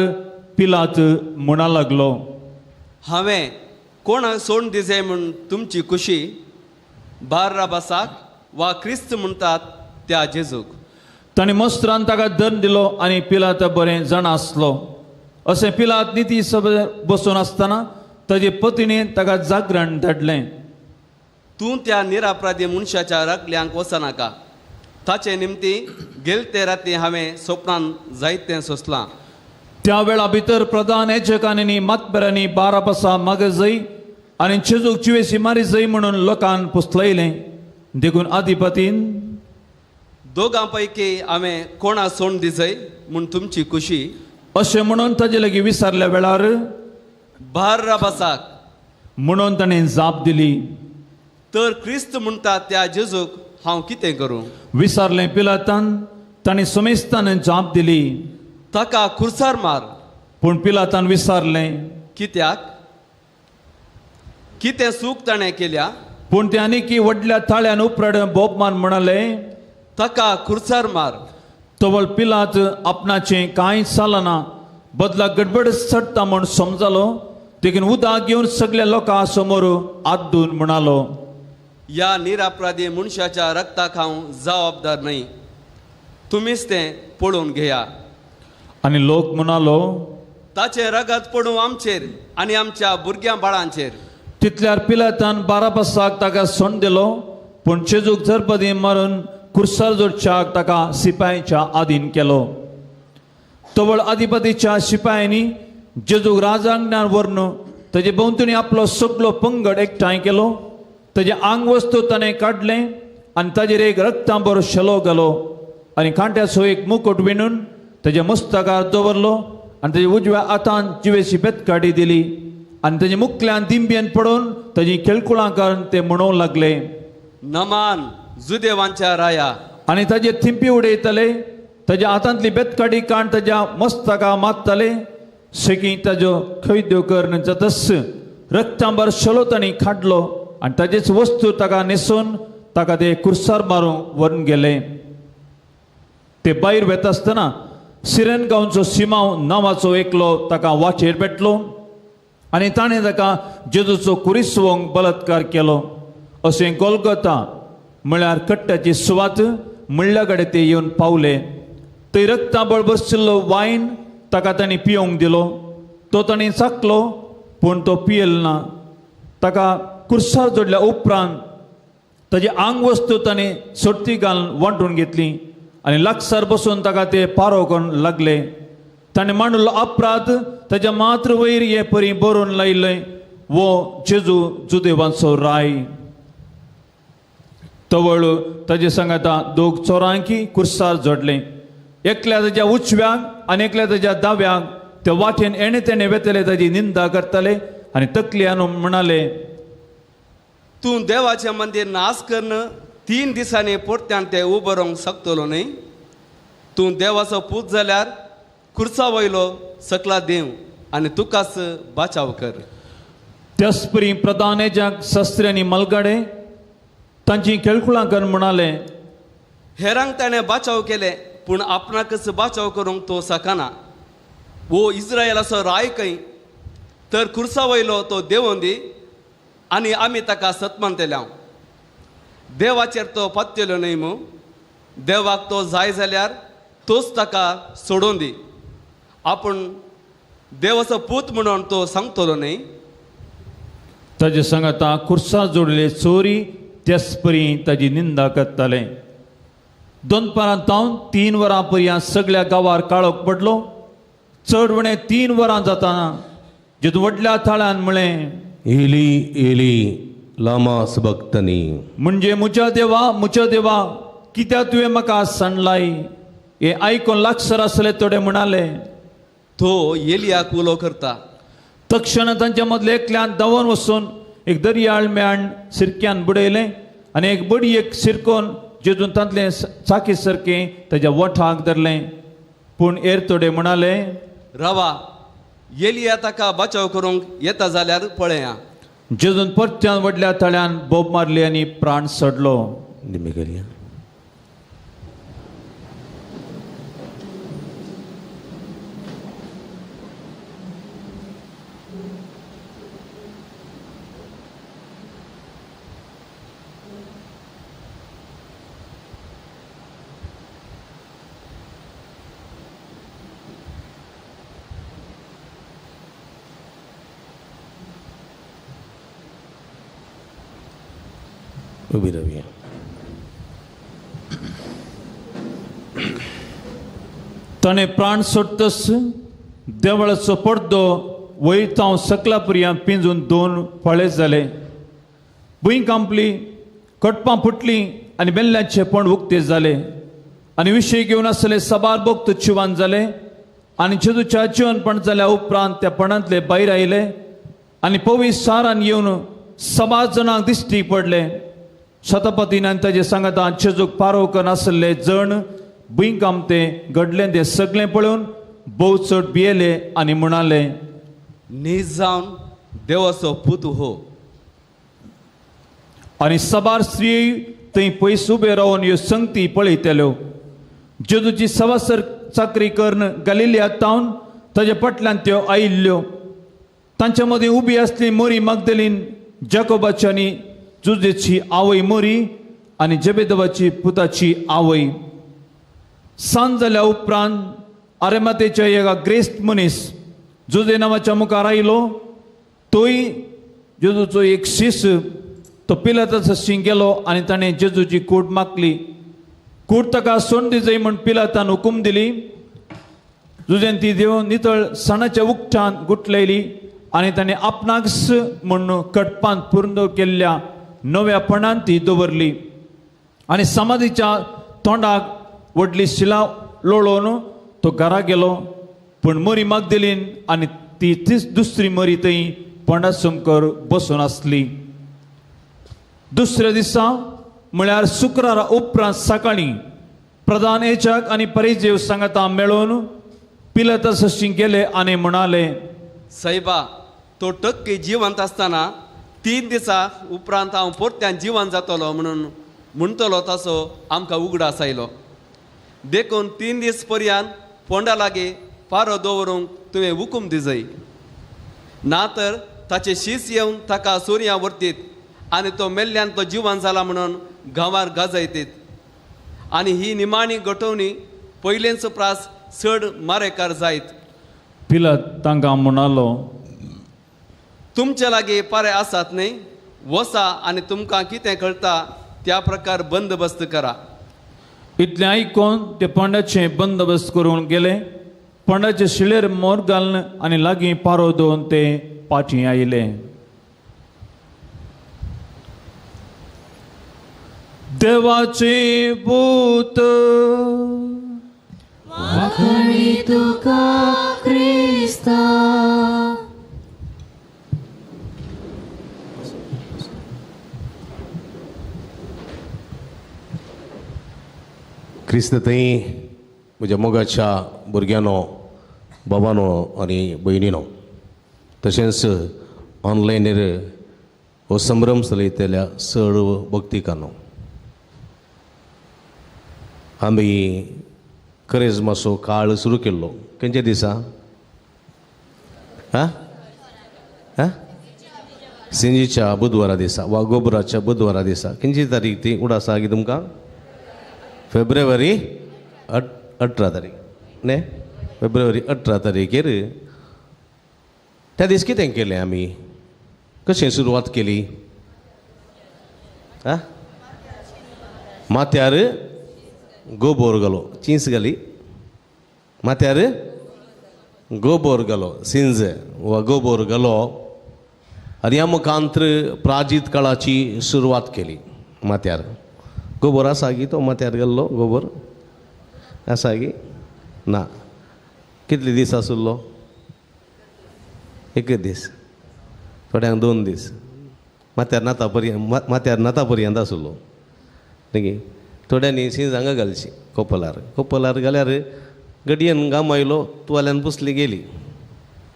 पिलात म्हणा लागलो, हांवें कोणाक सोडून दिजे म्हूण तुमची खुशी, बार्राबासाक वा क्रिस्त म्हणटात त्या जेजूक. ताणें मोस्त्रान ताका दंड दिलो आनी पिलात बरें जाणा आसलो. अशें पिलात निती सभेर बसून आसतना ताजे पतीणेन ताका जागरण धाडलें. तूं त्या निरापराधी मनशाच्या रगल्यांक वचनाका, ताचे निमती गेल ते राती हांवें सोपणान जायतें सोंसलां. त्या वेळा भितर प्रधान याजकांनी मातबेरांनी बारापासा मागजय आनी जेजूक जिवेशी मारी जय म्हणून लोकांक पुसलयलें. देखून आधिपतीन दोगां पैकी हांवें कोणा सोंड दिजय म्हूण तुमची खुशी अशें म्हणून ताजे लागीं विचारल्या वेळार बाराबासाक म्हणून ताणें जाप दिली. तर क्रिस्त म्हणटा त्या जेजूक हांव कितें करूं? विचारलें पिलातान. ताणें समेस्तान जाप दिली, ताका खुर्सार मार. पूण पिलातान विचारलें, कित्याक? कितें चूक ताणें केल्या? पूण ते आनीकी व्हडल्या ताळ्यान उपराड बोबमान म्हणाले, ताका खुर्सार मार. तवळ पिलात आपणाचें कांय चलना बदला गडबड चडटा म्हूण समजलो. देखून उदक घेवन सगल्या लोकां समोर आदून म्हणालो, ह्या निरापराधी मनशाच्या रक्ताक हांव जबाबदार न्हय, तुमीच तें पळोवन घेया. आनी लोक म्हणालो, ताचें रगत पडूं आमचेर आनी आमच्या भुरग्यां बाळांचेर. तितल्यार पिलातान बाराबासाक ताका सोंड दिलो, पूण जेजूक झरपदी मारून कुर्सार जोडच्याक ताका शिपायांच्या आदीन केलो. तवळ आधिपतीच्या शिपायांनी जेजूक राजांगणान व्हरून ताजे भोंवतणी आपलो सगलो पंगड एकठांय केलो. ताजें आंगवस्तू ताणें काडलें आनी ताजेर एक रक्तांबर शेलो घालो आनी कांट्याचो एक मुकुट विणून ताज्या मस्तकार दवरलो आनी ताज्या उजव्या हातान जिवेशी बेतकाडी दिली आनी ताज्या मुखल्यान दिंबेन पडून ताजी खेळकुळां करून ते म्हणूंक लागले, नमान जुदेवांच्या राया. आनी ताजेर थिंपी उडयतले, ताज्या हातांतली बेतकाडी काण ताज्या मस्तका मारताले. शेकी ताजो खैद्यो करून जातस रक्तांबर शेलो तांणी काडलो आनी ताजेच वस्तू ताका न्हेसून ताका ते कुर्सार मारूंक व्हरून गेले. ते भायर वेता आसतना सिरेन गांवचो सिमांव नांवाचो एकलो ताका वाचेर पेटलो आनी ताणें ताका जेजूचो कुरिसवंक बलात्कार केलो. अशें गोलगोता म्हळ्यार कट्ट्याची सुवात म्हणल्या कडेन ते येवन पावले. थंय रक्ताबळ बशिल्लो वायन ताका तांणी पियोंक दिलो. तो तांणी चाकलो पूण तो पियल ना. ताका कुर्सार जोडल्या उपरांत ताजी आंगवस्तू ताणें सोडती घालून वांटून घेतली आनी लागसार बसून ताका ते पारो करून लागले. ताणें मांडलो अपराध ताज्या मात्र वयर हे परी बरोवन लायलें, वो जेजू जुदेवांचो राय. तवळ ताजे सांगाता दोग चोरांकी कुर्सार जोडले, एकल्या ताज्या उचव्यांक आनी एकल्या ताज्या दाव्यांक. ते वाटेन एणे तेणे वेतले ताजी निंदा करताले आनी तकली आणून म्हणाले, तूं देवाचें मंदीर नाश करून 3 दिसांनी परत्यान तें उबो रावंक शकतलो न्हय? तूं देवाचो पूत जाल्यार खुर्सा वयलो सकला देव आनी तुकाच बाचाव कर. त्याच परी प्रधान याजक शास्त्री मलगाडे तांची खेळकुळां करून म्हणाले, हेरांक ताणें बाचाव केले पूण आपणाकच बाचाव करूंक तो शकना. वो इस्रायलाचो राय खंय तर खुर्सा वयलो तो देवोन दी आनी आमी ताका सतमानतले. देवाचेर तो पत्तेलो न्हय मू? देवाक तो जाय जाल्यार तोच ताका सोडून दी. आपूण देवाचो पूत म्हणून तो सांगतलो न्हय? ताजे सांगाता खुर्सा जोडले चोरी त्याच परी ताजी निंदा करताले. दनपारां तावन 3 वरां पर्यंत सगळ्या गांवार काळोख पडलो. चड उणें 3 वरां जाताना जेतून व्हडल्या थाळ्यान म्हळें, एली एली लामा सबक्तनी, म्हणजे म्हज्या देवा म्हज्या देवा कित्याक तुवें म्हाका सांडलाय. हें आयकून लागसर आसले थोडे म्हणाले, तो एलियाक उलो करता. तक्षण तांच्या मदले एकल्यान धांवन वचून एक दर्याळ मेण सिरक्यान बुडयलें आनी एक बडयेक सिरकोन जेजून तांतलें चाकी सारकें ताज्या वठाक धरलें. पूण हेर थोडे म्हणाले, रावा, एलिया ताका बचाव करूंक येता जाल्यार पळया. जेजून परत्यान व्हडल्या तळ्यान बोब मारली आनी प्राण सोडलो. उबी रावया. ताणें प्राण सोडतस देवळाचो पडदो वयर तांव सकला पर्यंत पिंजून दोन फळे जाले. भूंय कांपली, कटपां फुटलीं आनी बेल्ल्याचे पण उक्ते जाले आनी विशय घेवन आसले साबार भक्त जिवान जाले आनी जेजूच्या जिवनपण जाल्या उपरांत त्या पणांतले भायर आयले आनी पवित्र शारान येवन साबार जाणांक दिश्टी पडले. शतपतीन आनी ताजे सांगातान जेजूक पारोव नासले जण भुंयकांप तें घडलें तें सगळें पळोवन भोव चड भियेले आनी म्हणाले, नीज जावन देवाचो पूत हो. आनी साबार स्त्री थंय पयस उबे रावन ह्यो संगती पळयताल्यो. जेजूची सवासर चाकरी करून गलिलिया तावन ताजे फाटल्यान त्यो आयिल्ल्यो. तांच्या मदीं उबी आसली मोरी मागदलीन, जाकोबाची आनी जुजेची आवय मोरी आनी जेबेदवाची पुताची आवय. सांज जाल्या उपरांत आरेमातेच्या एका ग्रेस्त मनीस जुजे नांवाच्या मुखार आयलो. तोय जेजूचो एक शीस. तो पिलाताचो शीं गेलो आनी ताणें जेजूची कूड मागली. कूड ताका सोंड दिजय म्हूण पिलातान हुकूम दिली. जुजेन ती देवन नितळ सणाच्या उकटान गुटलयली आनी ताणें आपणाकच म्हूण कटपांत पूर्ण केल्ल्या नव्या पणान ती दवरली आनी समाधीच्या तोंडाक व्हडली शिला लोळोवन तो घरा गेलो. पूण मोरी मागदलीन आनी ती तीच दुसरी मोरी थंय पोंडा समकर बसून आसली. दुसऱ्या दिसा म्हळ्यार शुक्रारा उपरांत सकाळीं प्रधान याजक आनी परिजेव सांगाता मेळोवन पिलाता सशीं गेले आनी म्हणाले, सायबा, तो टक्के जिवंत आसतना 3 दिसा उपरांत हांव परत्यान जिवन जातलो म्हणून म्हणटलो ताचो आमकां उगडास आयलो. देखून 3 दीस पर्यंत फोंडा लागीं पारो दवरूंक तुवें हुकूम दिजय, ना तर ताचे शीस येवन ताका सोरयां व्हरतीत आनी तो मेल्ल्यान तो जिवन जाला म्हणून गांवार गाजयतीत. आनी ही निमाणी घटोवणी पयलेंचो प्रास चड मारेकार जायत. पिलात तांकां म्हणालो, तुमचे लागीं पारे आसात न्हय? वसा आनी तुमकां कितें कळटा त्या प्रकार बंदोबस्त करा. इतलें आयकून ते पोंडाचे बंदोबस्त करूंक गेले. पोंडाचे शिळेर मोर घालून आनी लागीं पारो दवरून ते पाटी आयले. देवाचे पूत वाखणी तुका क्रिस्ता. क्रिस्त थंय म्हज्या मोगाच्या भुरग्यांनो, बाबानो आनी भयणीनो, तशेंच ऑनलायनीर हो संभ्रम चलयतल्या सर्व भक्तिकांनो, आमी करेजमाचो काळ सुरू केल्लो खंयच्या दिसा? आं आं सिंजीच्या बुधवारा दिसा वा गोबराच्या बुधवारा दिसा. खंयची तारीख ती उडास आसा की तुमकां? फेब्रुवारी 18 तारीख न्ही? फेब्रुवारी 18 तारीखेर त्या दीस कितें केलें आमी? कशें सुरवात केली? आं माथ्यार गोबोर घालो, चिंच घाली, माथ्यार गोबोर घालो, सिंज वा गोबोर घालो आनी ह्या मुखांत्र प्राजीत काळाची सुरवात केली. माथ्यार गोबोर आसा गी? तो माथ्यार घाल्लो गोबोर आसा गी? ना. कितले दीस आसलो? एक दीस, थोड्यांक 2 दीस. माथ्यार नाता पर्यंत, माथ्यार नाता पर्यंत आसलो न्ही. थोड्यांनी सिंज हांगा घालची कोपलार, कोपलार घाल्यार गडयेन घाम आयलो, तुवाल्यान पुसली गेली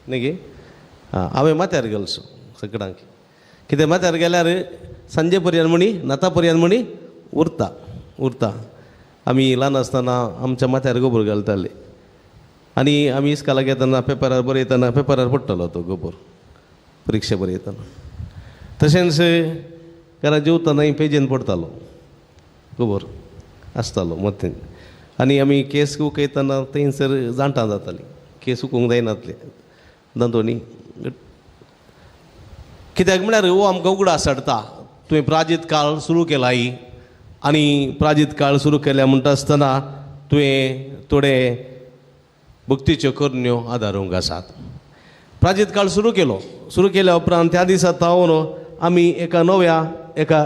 न्ही गे. आं हांवें माथ्यार घालचो सगळ्यांक. कितें माथ्यार गेल्यार सांजे पर्यंत म्हणी नाता पर्यंत म्हणी उरता उरता. आमी ल्हान आसतना आमच्या माथ्यार गोबोर घालताले आनी आमी इस्कालाक येतना पेपरार बरयतना पेपरार पडटलो तो गोबोर परिक्षा बरयतना. तशेंच घरा जेवतनाय पेजेन पडटालो गोबोर आसतालो मत्तेन. आनी आमी केस उकयतना थंयसर जाणटां जातालीं, केस उकोवंक जायनातले दांतोनी. कित्याक म्हळ्यार हो आमकां उगडास हाडटा तुवें प्राजीत काळ सुरू केला आनी प्राजीत काळ सुरू केल्या म्हणटा आसतना तुवें थोडे भक्तीच्यो करण्यो आदारूंक आसात. प्राजीत काळ सुरू केलो, सुरू केल्या उपरांत त्या दिसा तावन आमी एका नव्या एका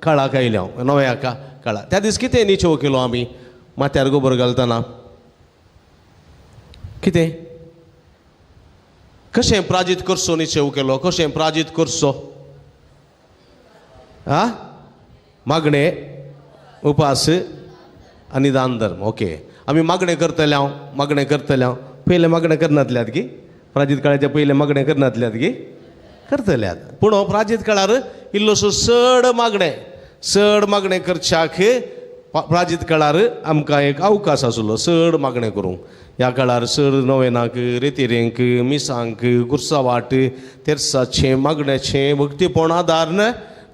काळाक आयल्या, नव्या एका काळा. त्या दीस कितें निचेव केलो आमी माथ्यार गोबर घालतना? कितें कशें प्राजीत करचो निचेव केलो? कशें प्राजीत करचो? आ मागणें, उपास आनी दान धर्म. ओके, आमी मागणें करतले हांव, मागणें करतले हांव. पयलें मागणें करनातल्यात की प्राजीत काळाच्या पयलें मागणें करनातल्यात की करतल्यात. पूण हो प्राजीत काळार इल्लोसो चड मागणें, चड मागणें करच्याक प्राजीत काळार आमकां एक अवकाश आसलो चड मागणें करूंक. ह्या काळार चड नवेनाक, रेतिरेंक, मिसांक, कुर्सावाट, तेर्साचें, मागण्याचें भक्तीपण आदार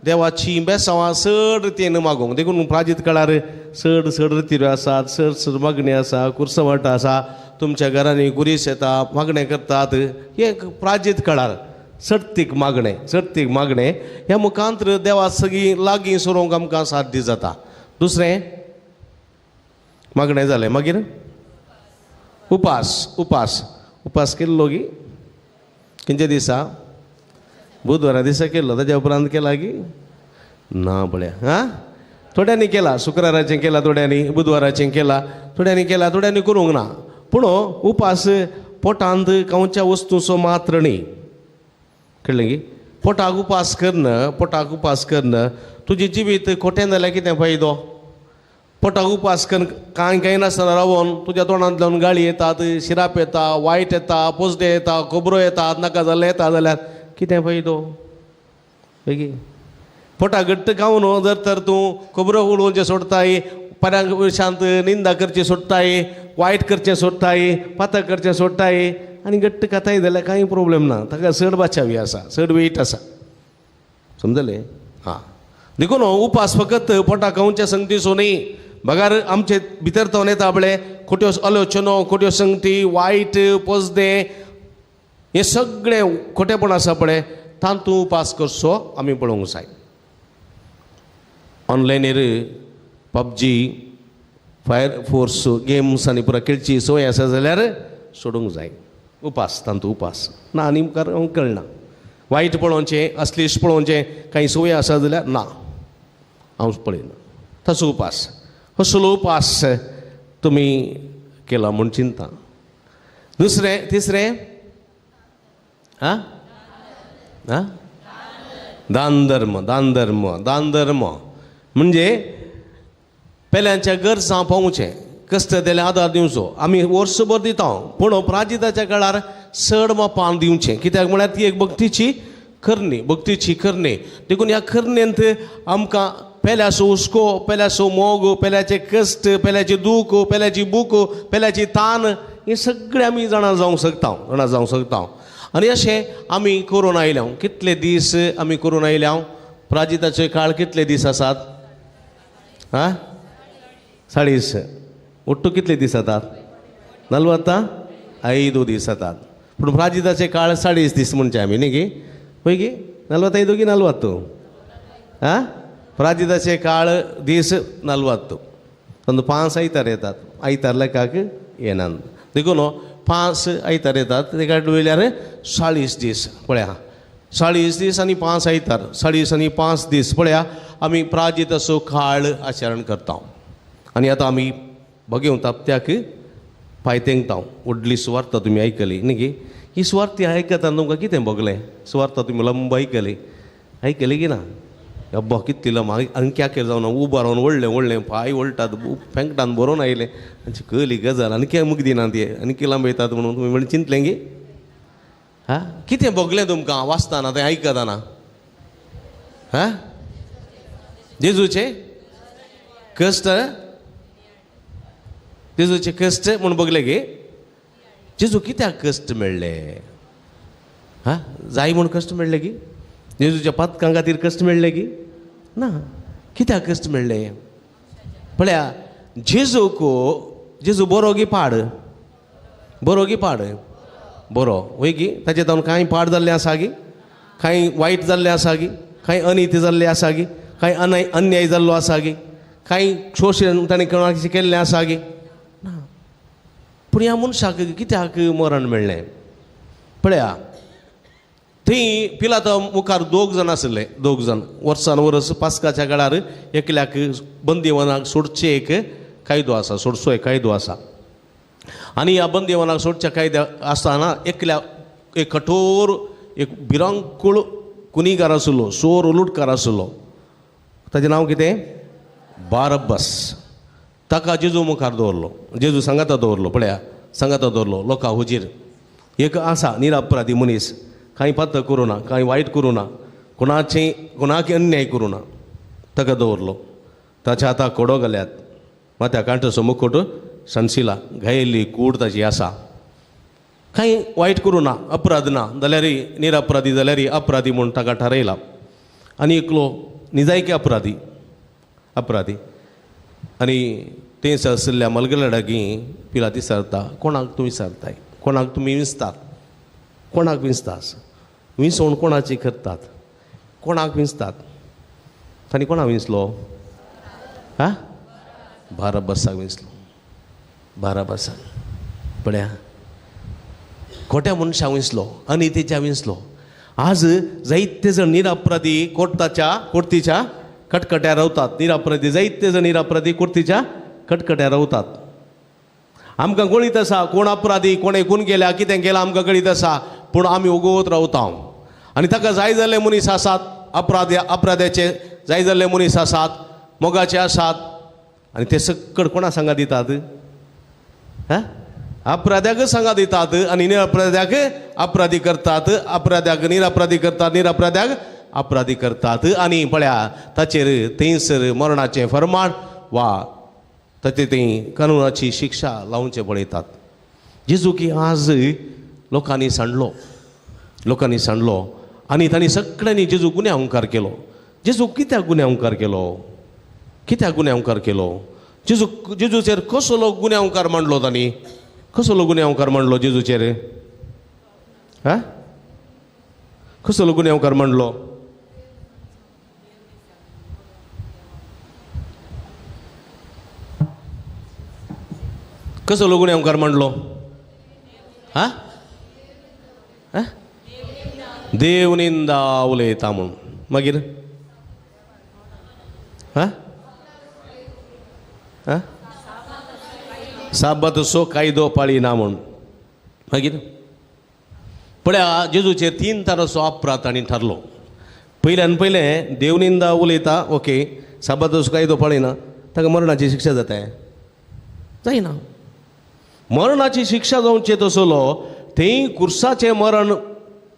देवाची बेसांवां चड रितीन मागूंक. देखून प्राजीत काळार चड चड रितिऱ्यो आसात, चड चड मागणी आसा, कुर्सावाट आसा, तुमच्या घरांनी गुरीस येता, मागणें करतात. हे एक प्राजीत काळार चडतीक मागणें, चडतीक मागणें ह्या मुखांतर देवा सगळीं लागीं सरोंक आमकां साध्य जाता. दुसरें मागणें जालें, मागीर उपास. उपास उपास केल्लो गी खंयच्या दिसा? बुधवारा दिसा केल्लो. ताज्या उपरांत केला की ना? पळया आं, थोड्यांनी केला, शुक्राराचें केला, थोड्यांनी बुधवाराचें केला, थोड्यांनी केला, थोड्यांनी करूंक ना. पूण उपास पोटांत खावच्या वस्तूचो मात्र न्ही, कळ्ळें की? पोटाक उपास करन, पोटाक उपास करन तुजें जिवीत खोटें जाल्यार कितें फायदो? पोटाक उपास करून कांय कांय नासतना रावोन तुज्या तोंडांतल्यान गाळी येतात, शिराप येता, वायट येता, पोजडे येता, खबरो येतात, नाका जाल्लें येता जाल्यार कितें फायदो? बेगी पोटाक घट्ट खावन जर तर तूं खबरो उलोवचें सोडताय, पऱ्यांक शांत निंदा करची सोडटाय, वायट करचें सोडटाय, पातक करचें सोडटाय आनी घट्ट खाताय जाल्यार कांय प्रोब्लेम ना. ताका चड बाचावी आसा, चड वेट आसा, समजलें? हां, देखून उपास फकत पोटाक खावच्या संगतीचो न्ही, बगार आमचे भितर तो येता पळय खोट्यो आलोचनो, खोट्यो संगती, वायट पोजदें, हें सगळें खोटेपण आसा पळय तातूंत उपास करचो आमी पळोवंक जाय. ऑनलायनीर पबजी, फायर फोर्स गेम्स आनी पुरा खेळची संवय आसा जाल्यार सोडूंक जाय. उपास, तांतू उपास ना आनी मुखार कळना. वायट पळोवचें, असलीश पळोवचें कांय संवय आसा जाल्यार ना, हांव पळयना. तसो उपास, असलो उपास तुमी केला म्हूण चिंता. दुसरें, तिसरें, आं आं दान धर्म. दान धर्म, दान धर्म म्हणजे पेल्यांच्या गरजां पावचें, कश्ट दिल्यार आदार दिवचो. आमी वर्सभर दिता, पूण प्राजिताच्या काळार चड मापान दिवचें. कित्याक म्हळ्यार ती एक भक्तीची करणी, भक्तीची करणी. देखून ह्या करणेंत आमकां पेल्याचो हुस्को, पेल्याचो मोग, पेल्याचे कश्ट, पेल्याची दूख, पेल्याची भूक, पेल्याची तान, हें सगळें आमी जाणा जावंक शकता, जाणा जावंक शकता. आनी अशें आमी करून आयल्या. कितले दीस आमी करून आयल्या? प्राजिताचे काळ कितले दीस आसात? आं, 40. ಒಟ್ಟು कितले दीस जातात? 45 दीस जातात. पूण प्राजिताचे काळ 40 दीस म्हणचे आमी न्ही गी? पळय गी, 45 की 40? आं, प्राजिताचे काळ दीस 40. अंदू 5 आयतार येतात, आयतार लेखाक येनात. देखून 5 आयतार येतात, तेका वयल्यार 40 दीस. पळया, 40 दीस आनी 5 आयतार, 40 आनी 5 दीस. पळया आमी प्राजिताचो काळ आचरण करता. आनी आतां आमी बघेवन तापत्याक पांय तेंकता. व्हडली सुवार्ता तुमी आयकली न्ही गी? ही सुवार्ती आयकतना तुमकां कितें भोगलें? सुवार्ता तुमी लंब आयकली, आयकली की ना? अब्बा कितली लंब, आनी जावन उबो रावन व्हडलें व्हडलें पांय वळटात, फेंकटान बरोवन आयलें. आनी कली गजाल आनी कितें मुगदिना ती आनी कितें लांब येतात म्हणून तुमी म्हणून चिंतलें गी? हा, कितें भोगलें तुमकां वाचतना तें आयकतना? हा, जेजूचें कश्ट, जेजूचे कश्ट म्हूण बगले गे? जेजू कित्याक कश्ट मेळ्ळे? हा, जाय म्हूण कश्ट मेळ्ळे की? जेजूच्या पातकां खातीर कश्ट मेळ्ळे की ना? कित्याक कश्ट मेळ्ळे? पळया जेजूक, जेजू बरो गी पाड? बरो गी पाड? बरो वय गी? ताचे तावन कांय पाड जाल्लें आसा गी? कांय वायट जाल्लें आसा गी? कांय अनिती जाल्ली आसा गी, कांय अन्याय जाल्लो आसा गी, कांय शोशण ताणें कोणाक केल्लें आसा गी ना. पूण ह्या मनशाक कित्याक मरण मेळ्ळें? पळया थंय पिलाता मुखार दोग जाण आशिल्ले, दोग जाण वर्सान वर्स पास्काच्या काळार एकल्याक बंदीवनाक सोडचें एक कायदो आसा, सोडचो एक कायदो आसा. आनी ह्या बंदीवनाक सोडच्या कायद्या आसतना एकल्या एक कठोर एक भिरांकूळ कुनीगार आशिल्लो, चोर लुटकार आशिल्लो, ताचें नांव कितें? बारब्बस. ताका जेजू मुखार दवरलो, जेजू सांगाता दवरलो. पळया सांगाता दवरलो लोकां हुजीर. एक आसा निरपराधी मनीस, कांय पातक करूं ना, कांय वायट करूं ना, कोणाचें कोणाक अन्याय करूं ना, ताका दवरलो. ताच्या हाताक कोडो घाल्यात, माथ्या कांठाचो मुकुट सणशिला, घायल्ली कूड ताची आसा. कांय वायट करूं ना, अपराध ना जाल्यार निरपराधी जाल्यार अपराधी म्हूण ताका थारयला. आनी एकलो निजायकी अपराधी, अपराधी. आनी थंयसर आशिल्ल्या मलगलाडागी पिलाती विचारता, कोणाक तुमी विचारताय, कोणाक तुमी विंचतात, कोणाक विंचतात, विंचवण कोणाची करतात, कोणाक विंचतात? तांणी कोणाक विंचलो? हा, बाराबसाक विंचलो, बाराबसाक. पळया खोट्या मनशाक विंचलो, अनितीच्या विंचलो. आज जायते जण निरपराधी कोर्टाच्या कोर्तीच्या कटकट्यार रावतात, निरपराधी जायते जण निरपराधी कोर्तीच्या कटकट्यार रावतात. आमकां कळीत आसा कोण अपराधी, कोणें खून केल्या, कितें केलां आमकां कळीत आसा, पूण आमी ओगोत रावता. आनी ताका जाय जाल्ले मनीस आसात, अपराधी अपराध्याचे जाय जाल्ले मनीस आसात, मोगाचे आसात, आनी ते सकड कोणा सांगा दितात? हा, अपराध्याकच सांगा दितात आनी निरपराध्याक अपराधी करतात, अपराध्याक निरपराधी करतात, निरपराध्याक अपराधी करतात. आनी पळया ताचेर थंयसर मरणाचें फरमाण वा ताचेर थंय कानुनाची शिक्षा लावचें पळयतात. जेजू की आज लोकांनी सांडलो, लोकांनी सांडलो आनी तांणी सगळ्यांनी जेजू गुन्यांवकार केलो. जेजू कित्याक गुन्यांवकार केलो? कित्याक गुन्यांवकार केलो? जेजू जेजूचेर कसलो गुन्यांवकार मांडलो तांणी? कसलो गुन्यांवकार मांडलो जेजूचेर? हा, कसलो गुन्यांवकार मांडलो? कसलो गुन्यांवकार मांडलो? हा, देव निंदा उलयता म्हूण. मागीर हा हा साबातसो कायदो पाळी ना म्हूण. मागीर पळया जेजूचेर तीन तरांचो अपराध तांणी थारलो. पयल्यान पयलें देवनिंदा उलयता, ओके, साबातसो कायदो पाळिना, ताका मरणाची शिक्षा जाता, जायना. मरणाची शिक्षा जावचे तसलो थंय कुर्साचें मरण,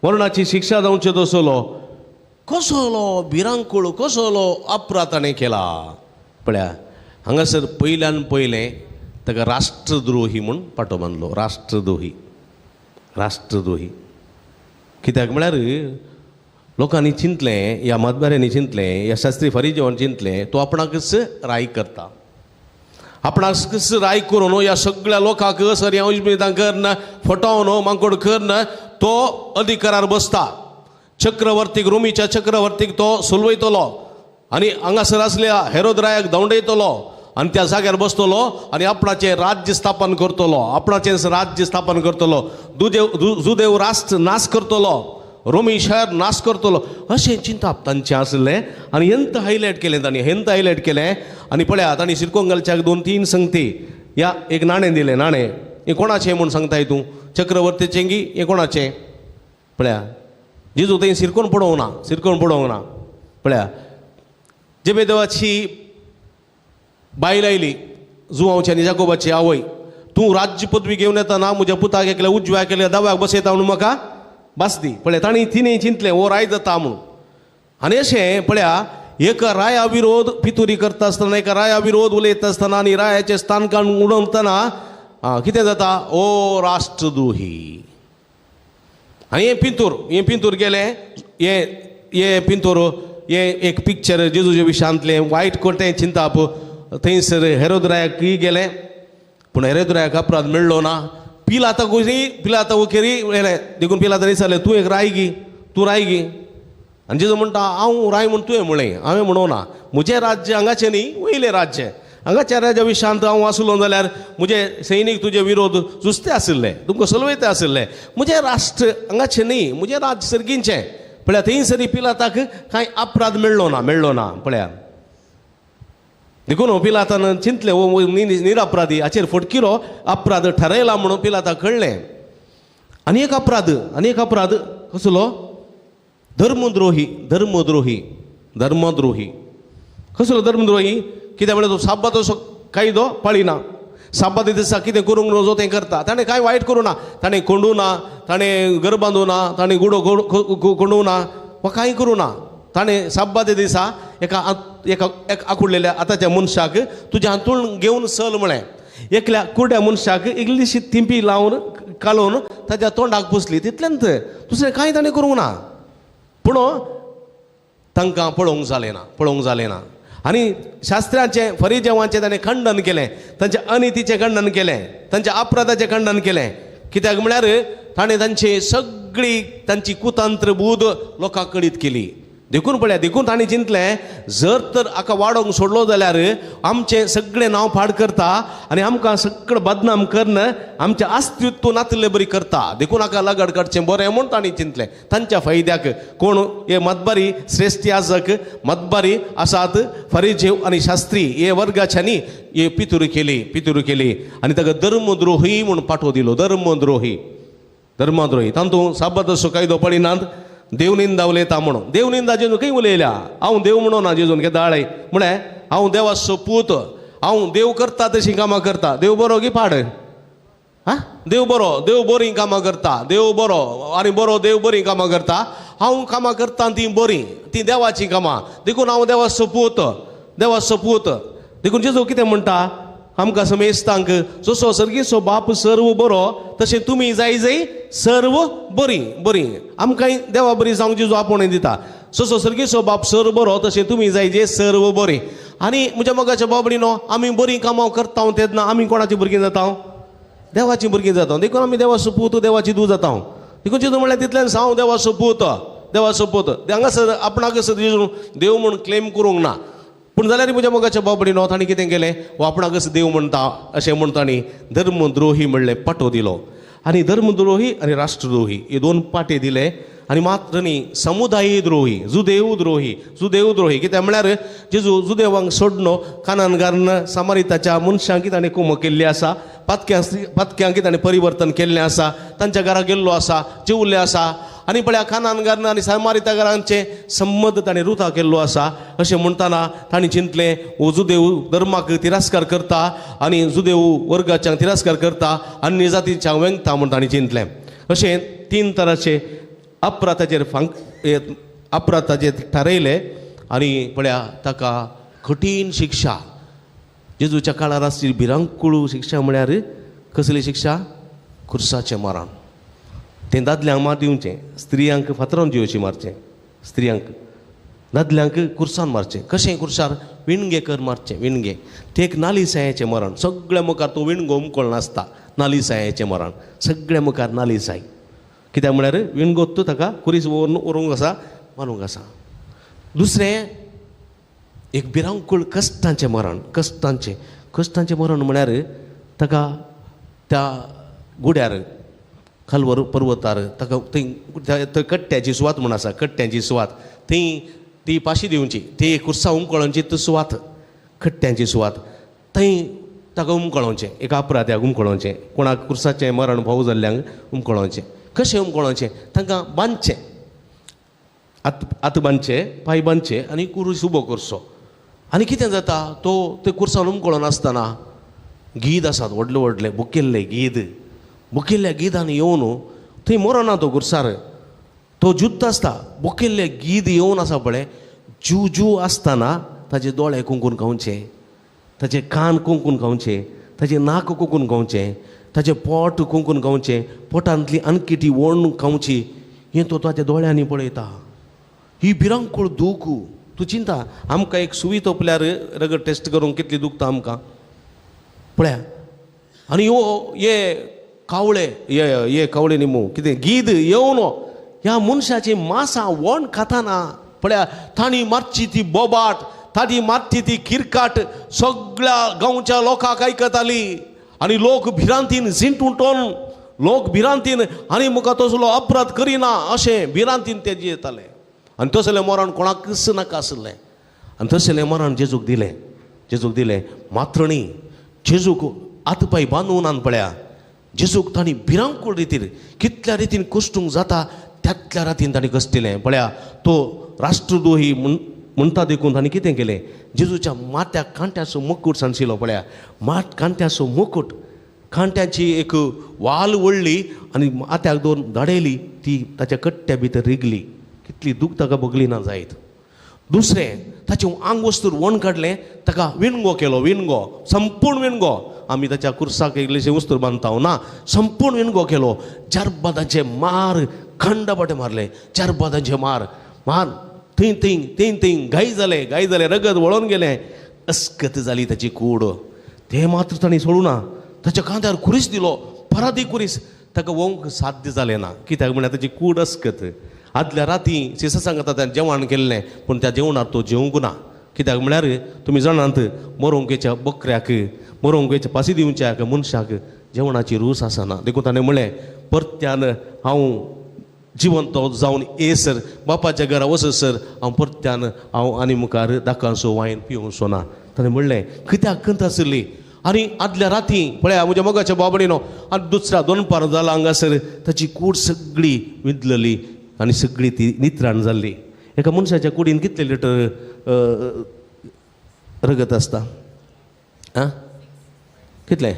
मरणाची शिक्षा जावचे तसलो कसलो भिरांकूळ कसलो अपराध ताणें केला. पळया हांगासर पयल्यान पयलें ताका राष्ट्रद्रोही म्हूण पाटो बांदलो. राष्ट्रद्रोही, राष्ट्रद्रोही कित्याक म्हळ्यार लोकांनी चिंतलें, ह्या मतदारांनी चिंतलें, ह्या शास्त्री फरिजेवान चिंतलें, तो आपणाकच राय करता, आपणाकच राय करून ह्या सगळ्या लोकांक सर ह्या करन फटोवन मांकोड करन तो अधिकारार बसता. चक्रवर्तीक, रोमीच्या चक्रवर्तीक तो सोलवयतलो आनी हांगासर आसल्या हेरोद रायाक धांवडयतलो आनी त्या जाग्यार बसतलो आनी आपणाचें राज्य स्थापन करतलो, आपणाचें राज्य स्थापन करतलो, जुदेव राष्ट्र नाश करतलो, रोमी शहर नाश करतलो, अशें चिंतप तांचें आसलें. आनी हेंत हायलायट केलें तांणी, हेंत हायलायट केलें. आनी पळया तांणी शिरकोंग घालच्याक दोन तीन संगती ह्या एक नाणें दिलें, नाणें हें कोणाचें म्हूण सांगताय तूं? चक्रवर्तीचें गी हें कोणाचें? पळया जेजू थंय शिरकोन पडोवंक ना, शिरकोन पडोवंक ना. पळया जेबेदेवाची बायल आयली, जुवांवची आनी जाकोबाची आवय, तूं राज्य पदवी घेवन येतना म्हज्या पुताक एकल्या उजव्याक एकल्या दाव्याक बसयता म्हणून म्हाका भास दी. पळय तांणी तिणें चिंतलें हो राय जाता म्हणून. आनी अशें पळया एका राया विरोध पितुरी करता आसतना, एका राया विरोध उलयता आसतना आनी रायाचें स्थान काडून उडयतना कितें जाता? ओ राष्ट्रद्रोही. आनी हें पिंतूर, हें पिंतूर गेलें, हें हें पिंतूर हें एक पिक्चर जेजूच्या विशांतलें वायट कोटें चिंताप थंयसर हेरोद रायाक गेलें, पूण हेरोद रायाक अपराध मेळ्ळो ना. पिलाता वकेरी गेलें, देखून पिलाता विचारलें, तूं एक राय गी, तूं राय गी. आनी जेजू म्हणटा हांव राय म्हूण तुवें म्हळें, हांवें म्हणूं ना. म्हजें राज्य हांगाचें न्ही, वयलें राज्य. हांगाच्या राज्या विशांत हांव आसलो जाल्यार म्हजे सैनीक तुजे विरोध झुजते आशिल्ले, तुमकां सलवयते आशिल्ले. म्हजें राष्ट्र हांगाचें न्ही, म्हजें राज्य सर्गींचें. पळया थंयसरी पिलाताक कांय अपराध मेळ्ळो ना, मेळ्ळो ना. पळया देखून पिलातान चिंतलें हो निरअपराधी, हाचेर फटकिरो अपराध ठरयला म्हणून पिलाताक कळ्ळें. आनी एक अपराध, आनी एक अपराध कसलो? धर्मद्रोही, धर्मद्रोही, धर्मद्रोही. कसलो धर्मद्रोही? कित्याक म्हळ्यार तो साबाताचो कायदो पाळिना, साबाता दिसा कितें करूंक नजो तें करता. ताणें कांय वायट करूं ना, ताणें कोंडूं ना, ताणें घर बांदूं ना, ताणें गुडो कोंडूं ना वा कांय करूं ना. ताणें साबाता दिसा एका एका एक आकुडलेल्या आतांच्या मनशाक तुजें हांतूण घेवन चल म्हळें. एकल्या कुड्या मनशाक इल्लीशी तिंपी लावन कालोवन ताच्या तोंडाक पुसली, तितलेंच, दुसरें कांय ताणें करूंक ना. पूण तांकां पळोवंक जालें ना, पळोवंक जालें ना. आनी शास्त्रांचें फरिजेवांचें ताणें खंडन केलें, तांच्या अनितीचें खंडन केलें, तांच्या अपराधाचें खंडन केलें. कित्याक म्हळ्यार ताणें तांची सगळी तांची कुतंत्र बूद लोकांक कळीत केली. देखून पळया, देखून ताणें चिंतलें जर तर हाका वाडोवंक सोडलो जाल्यार आमचें सगळें नांव पाड करता आनी आमकां सगळें बदनाम करून आमचें अस्तित्व नातिल्ले बरी करता. देखून हाका लगड काडचें बरें म्हूण ताणें चिंतलें. तांच्या फायद्याक कोण हे मतबारी श्रेश्ठ याजक मतबारी आसात, फरिजेव आनी शास्त्री हे वर्गाच्यांनी हे पितुरी केली, पितुरी केली आनी ताका धर्मद्रोही म्हूण पाठो दिलो. धर्मद्रोही, धर्मद्रोही. तातूंत साबाताचो कायदो पळयनात, देवनिंदा उलयता म्हणून. देवनिंदा जेजून खंय उलयल्या? हांव देव म्हणून ना जेजून केदाळे म्हळें हांव देवाचो पूत, हांव देव करता तशीं कामां करता. देव बरो की पाड? आं, देव बरो, देव बरीं कामां करता, देव बरो आनी बरो देव बरीं कामां करता. हांव कामां करता तीं बरीं, तीं देवाचीं कामां, देखून हांव देवाचो पूत, देवाचो पूत. देखून जेजू कितें म्हणटा आमकां समेस्तांक, जसो सर्गीचो बाप सर्व बरो तशें तुमी जाय जाय सर्व बरीं बरीं. आमकां देवा बरी जावंक जेजू आपोवणें दिता. जसो सर्गीचो बाप सर्व बरो तशें तुमी जाय जे सर्व बरीं. आनी म्हज्या मोगाच्या बाबडीनो, आमी बरीं कामां करता तेन्ना आमी कोणाची भुरगीं जाता? देवाची भुरगीं जाता. देखून आमी देवाचो पूत, देवाची दूत जाता. देखून जेजू म्हणल्यार तितल्यान हांव देवाचो पूत, देवाचो पूत. हांगासर आपणाक जेजू देव म्हूण क्लेम करूंक ना. पूण जाल्यार म्हज्या मोगाच्या बाबडीनो ताणें कितें केलें, हो आपणाकच देव म्हणटा अशें म्हूण तांणी धर्मद्रोही म्हणलें पाटो दिलो. आनी धर्मद्रोही आनी राष्ट्रद्रोही हे दोन पाटे दिले. आनी मात्र न्ही, समुदायी द्रोही, जुदेव द्रोही, जुदेव द्रोही. कित्याक म्हळ्यार जेजू जुदेवांक सोडनो कानान सामारिताच्या मनशांक ताणें कुमक केल्ली आसा, पातक्यांक ताणें परिवर्तन केल्लें आसा, तांच्या घरा गेल्लो आसा, जेवल्ले आसा. आनी पळया कानानगारन आनी सामारितागारांचे संबंद ताणें रुता केल्लो आसा. अशें म्हणटना ताणें चिंतलें हो जुदेव धर्माक तिरस्कार करता आनी जुदेव वर्गाच्यांक तिरस्कार करता, अन्य जातीच्या वेंगता म्हूण ताणें चिंतलें. अशें तीन तराचे अपराधाचेर अपराधाचेर थारयलें. आनी पळया ताका कठीण शिक्षा, जेजूच्या काळार आसली भिरांकूळ शिक्षा म्हळ्यार कसली शिक्षा? खुर्साचें मरण. तें दादल्यांक मात दिवचें, स्त्रियांक फातरान जिवचें मारचें, स्त्रियांक दादल्यांक खुर्सान मारचें. कशें खुर्सार? विणगे कर मारचें, विणगे. तें एक नालिसायेचें मरण. सगळ्या मुखार तो विणगो उमकळ नासता, नालिसायेचें मरण. सगळ्या मुखार नालिसाय. कित्याक म्हळ्यार विणगो तूं ताका खुरीस व्हरून आसा, मारूंक आसा. दुसरें एक भिरांकूळ कश्टांचें मरण. कश्टांचें, कश्टांचें मरण म्हळ्यार ताका त्या गुड्यार खालवर पर्वतार ताका थंय कट्ट्याची सुवात म्हूण आसा, कट्ट्यांची सुवात, थंय ती पाशी दिवची, ती खुर्सा उमकळोवची ती सुवात, कट्ट्यांची सुवात, थंय ताका उमकळोवचें, एका अपराध्याक उमकळोवचें, कोणाक खुर्साचें मरण फावो जाल्ल्यांक उमकळोवचें. कशें उमकळोवचें? तांकां बांदचें, आत बांदचे, पांय बांदचे आनी कुरूस उबो करचो. आनी कितें जाता, तो ते कुर्सान उमकळोन आसतना गीद आसात व्हडले व्हडले बुकिल्ले गीद, बुकिल्ल्या गिदान येवन थंय मरना तो खुर्सार, तो जुत्त आसता. बुकिल्ले गीद येवन आसा पळय, जू जू आसतना ताजे दोळे कुंकून खावचे, ताजे कान कुंकून खावचे, ताजें नाक कुंकून खावचें, ताजें पोट कुंकून खावचें, पोटांतली आणखी ती वण खावची, हें तो ताच्या दोळ्यांनी पळयता. ही भिरांकूळ दूख. तूं चिंता, आमकां एक सुवी तोपल्यार रगत टेस्ट करूंक कितली दुखता आमकां पळया. आनी ह्यो हे कावळे, हे हे कावळे न्ही मू कितें गीद येवन ह्या मनशाची मासां वण खाताना पळया तांणी मारची ती बोबाट, तांणी मारची ती किरकाट सगळ्या गांवच्या लोकांक आयकताली आनी लोक भिरांतीन झिंटून टोन, लोक भिरांतीन आनी मुखार तसलो अपराध करिना अशें भिरांतीन ते जियेताले. आनी तसलें मरण कोणाकच नाका आसलें आनी तसलें मरण जेजूक दिलें, जेजूक दिलें. मात्र न्ही, जेजूक हातपाय बांदून आन पळया जेजूक तांणी भिरांकूळ रितीन कितल्या रितीन कश्टूंक जाता त्यातल्या रातीन तांणी कश्टिलें. पळया तो राष्ट्रद्रोही म्हणटा देखून तांणी कितें केलें, जेजूच्या माथ्याक कांट्याचो मुकूट सांडशिलो. पळया मात कांट्याचो मुकूट, कांट्याची एक वाल वळ्ळी आनी माथ्याक दोन धाडयली, ती ताच्या कट्ट्या भितर रिगली. कितली दूख ताका भोगली ना जायत. दुसरें ताचें आंग वस्तूर वण काडलें, ताका विणगो केलो, विणगो संपूर्ण विणगो. आमी ताच्या कुर्साक इल्लेशें वस्तूर बांदता ना, संपूर्ण विणगो केलो. चार बादांचे मार खंडपाटे मारले, चार बादांचे मार मार थंय थंय थंय थंय घाय जाले, घाय जाले, रगत वळोन गेलें, अस्कत जाली ताची कूड. तें मात्र तांणी सोडूं ना, ताच्या खांद्यार खुरीस दिलो, परादी खुरीस. ताका वोंक साध्य जालें ना, कित्याक म्हळ्यार ताची कूड अस्कत. आदल्या राती शिसा सांगता त्यान जेवण केल्लें, पूण त्या जेवणार तो जेवंक ना, कित्याक म्हळ्यार तुमी जाणात मरोंकेच्या बकऱ्याक, मरोंकेच्या पासी दिवच्याक मनशाक जेवणाची रूच आसना. देखून ताणें म्हणलें परत्यान हांव जिवंत जावन येसर बापाच्या घरा वचसर हांव परत्यान हांव आनी मुखार दाकांचो वायन पिवंचो ना. ताणें म्हणलें कित्याक खंत आसली. आनी आदल्या राती पळया म्हज्या मोगाच्या बाबडीनो आनी दुसऱ्या दोनपार जाला हांगासर ताची कूड सगळी विदलली आनी सगळी ती नित्राण जाल्ली. एका मनशाच्या कुडीन कितले लिटर रगत आसता? आं, कितले?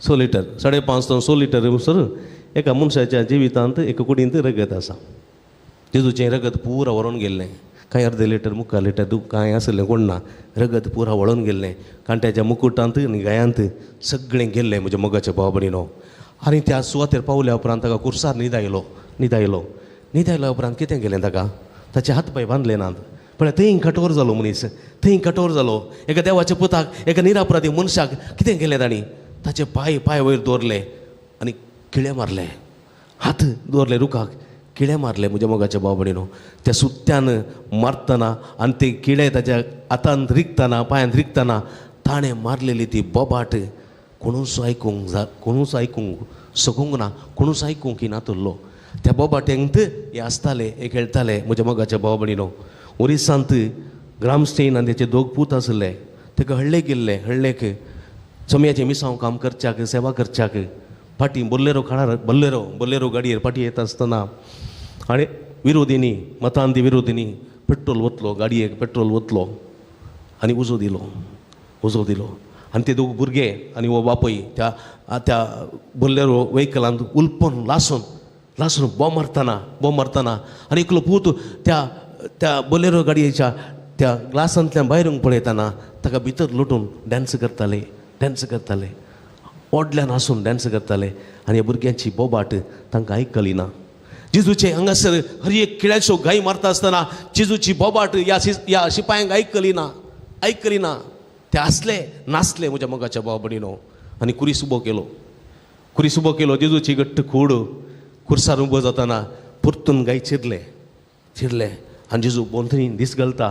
6 लिटर, 5.5 ते 6 लिटर सर एका मनशाच्या जिवितांत एका कुडींत रगत आसा. जेजूचें रगत पुरा व्हरोन गेल्लें, कांय अर्दे लिटर मुखार लिटर दूख कांय आसलें कोण ना, रगत पुरा वळोन गेल्लें. कांट्याच्या मुकुटांत आनी गायांत सगळें गेल्लें म्हज्या मोगाच्या भाव भयणीनो. आनी त्या सुवातेर पावल्या उपरांत ताका कुर्सार न्हिदायलो, न्हिदायलो. न्हिदायल्या उपरांत कितें केलें ताका, ताचे हात पांय बांदले नात. पळय थंय कठोर जालो मनीस, थंय कठोर जालो. एका देवाच्या पुताक, एका निरापराधी मनशाक कितें केलें तांणी, ताचे पांय पांय वयर दवरले आनी किळे मारले, हात दवरले रुखाक, किळे मारले म्हज्या मोगाच्या भाव भयणीनो. त्या सुत्यान मारतना आनी ते किळे ताच्या हातांत रिगतना, पांयांत रिगतना ताणें मारलेली ती बोबाट कोणूच आयकूंक जा, कोणूच आयकूंक शकूंक ना, कोणूच आयकूंक नातुल्लो. त्या बोबाट्यांत हे आसताले, हे खेळटाले म्हज्या मोगाच्या भाव भयणीनो. ओरिसांत ग्रामस्टेन आनी तेचे दोग पूत आसले, ताका हळ्ळेक गेल्ले. हळ्ळेक चमयाचें मिसांव काम करच्याक, सेवा करच्याक फाटीं बोल्लेरो खाणार, बोल्लेरो बोल्लेरो गाडयेर फाटीं येता आसतना आनी विरोधींनी, मतांती विरोधींनी पेट्रोल वतलो गाडयेक, पेट्रोल वतलो आनी उजो दिलो, उजो दिलो. आनी ते दोग भुरगे आनी हो बापूय त्या त्या बोल्लेरो व्हेकलांत उलपन लासून लासून बॉम्ब मारतना, बॉम्ब मारतना आनी एकलो पूत त्या त्या बोलेरो गाडयेच्या त्या ग्लासांतल्यान भायर येवंक पळयतना ताका भितर लोटून डांस करताले, डांस करताले, ओडल्यान आसून डांस करताले. आनी ह्या भुरग्यांची बोबाट तांकां आयकली ना. जेजूचे हांगासर हर एक किळ्याच्यो गाय मारता आसतना जेजूची बोबाट ह्या ह्या शिपायांक आयकली ना, आयकली ना. ते आसले नासले म्हज्या मोगाच्या भाव भयणीनो. आनी कुरीस उबो केलो, कुरीस उबो केलो. जेजूची घट्ट कूड कुर्सार उबो जातना परतून गाय चिरले, चिरले. आनी जेजू बोंतणी दीस घालता,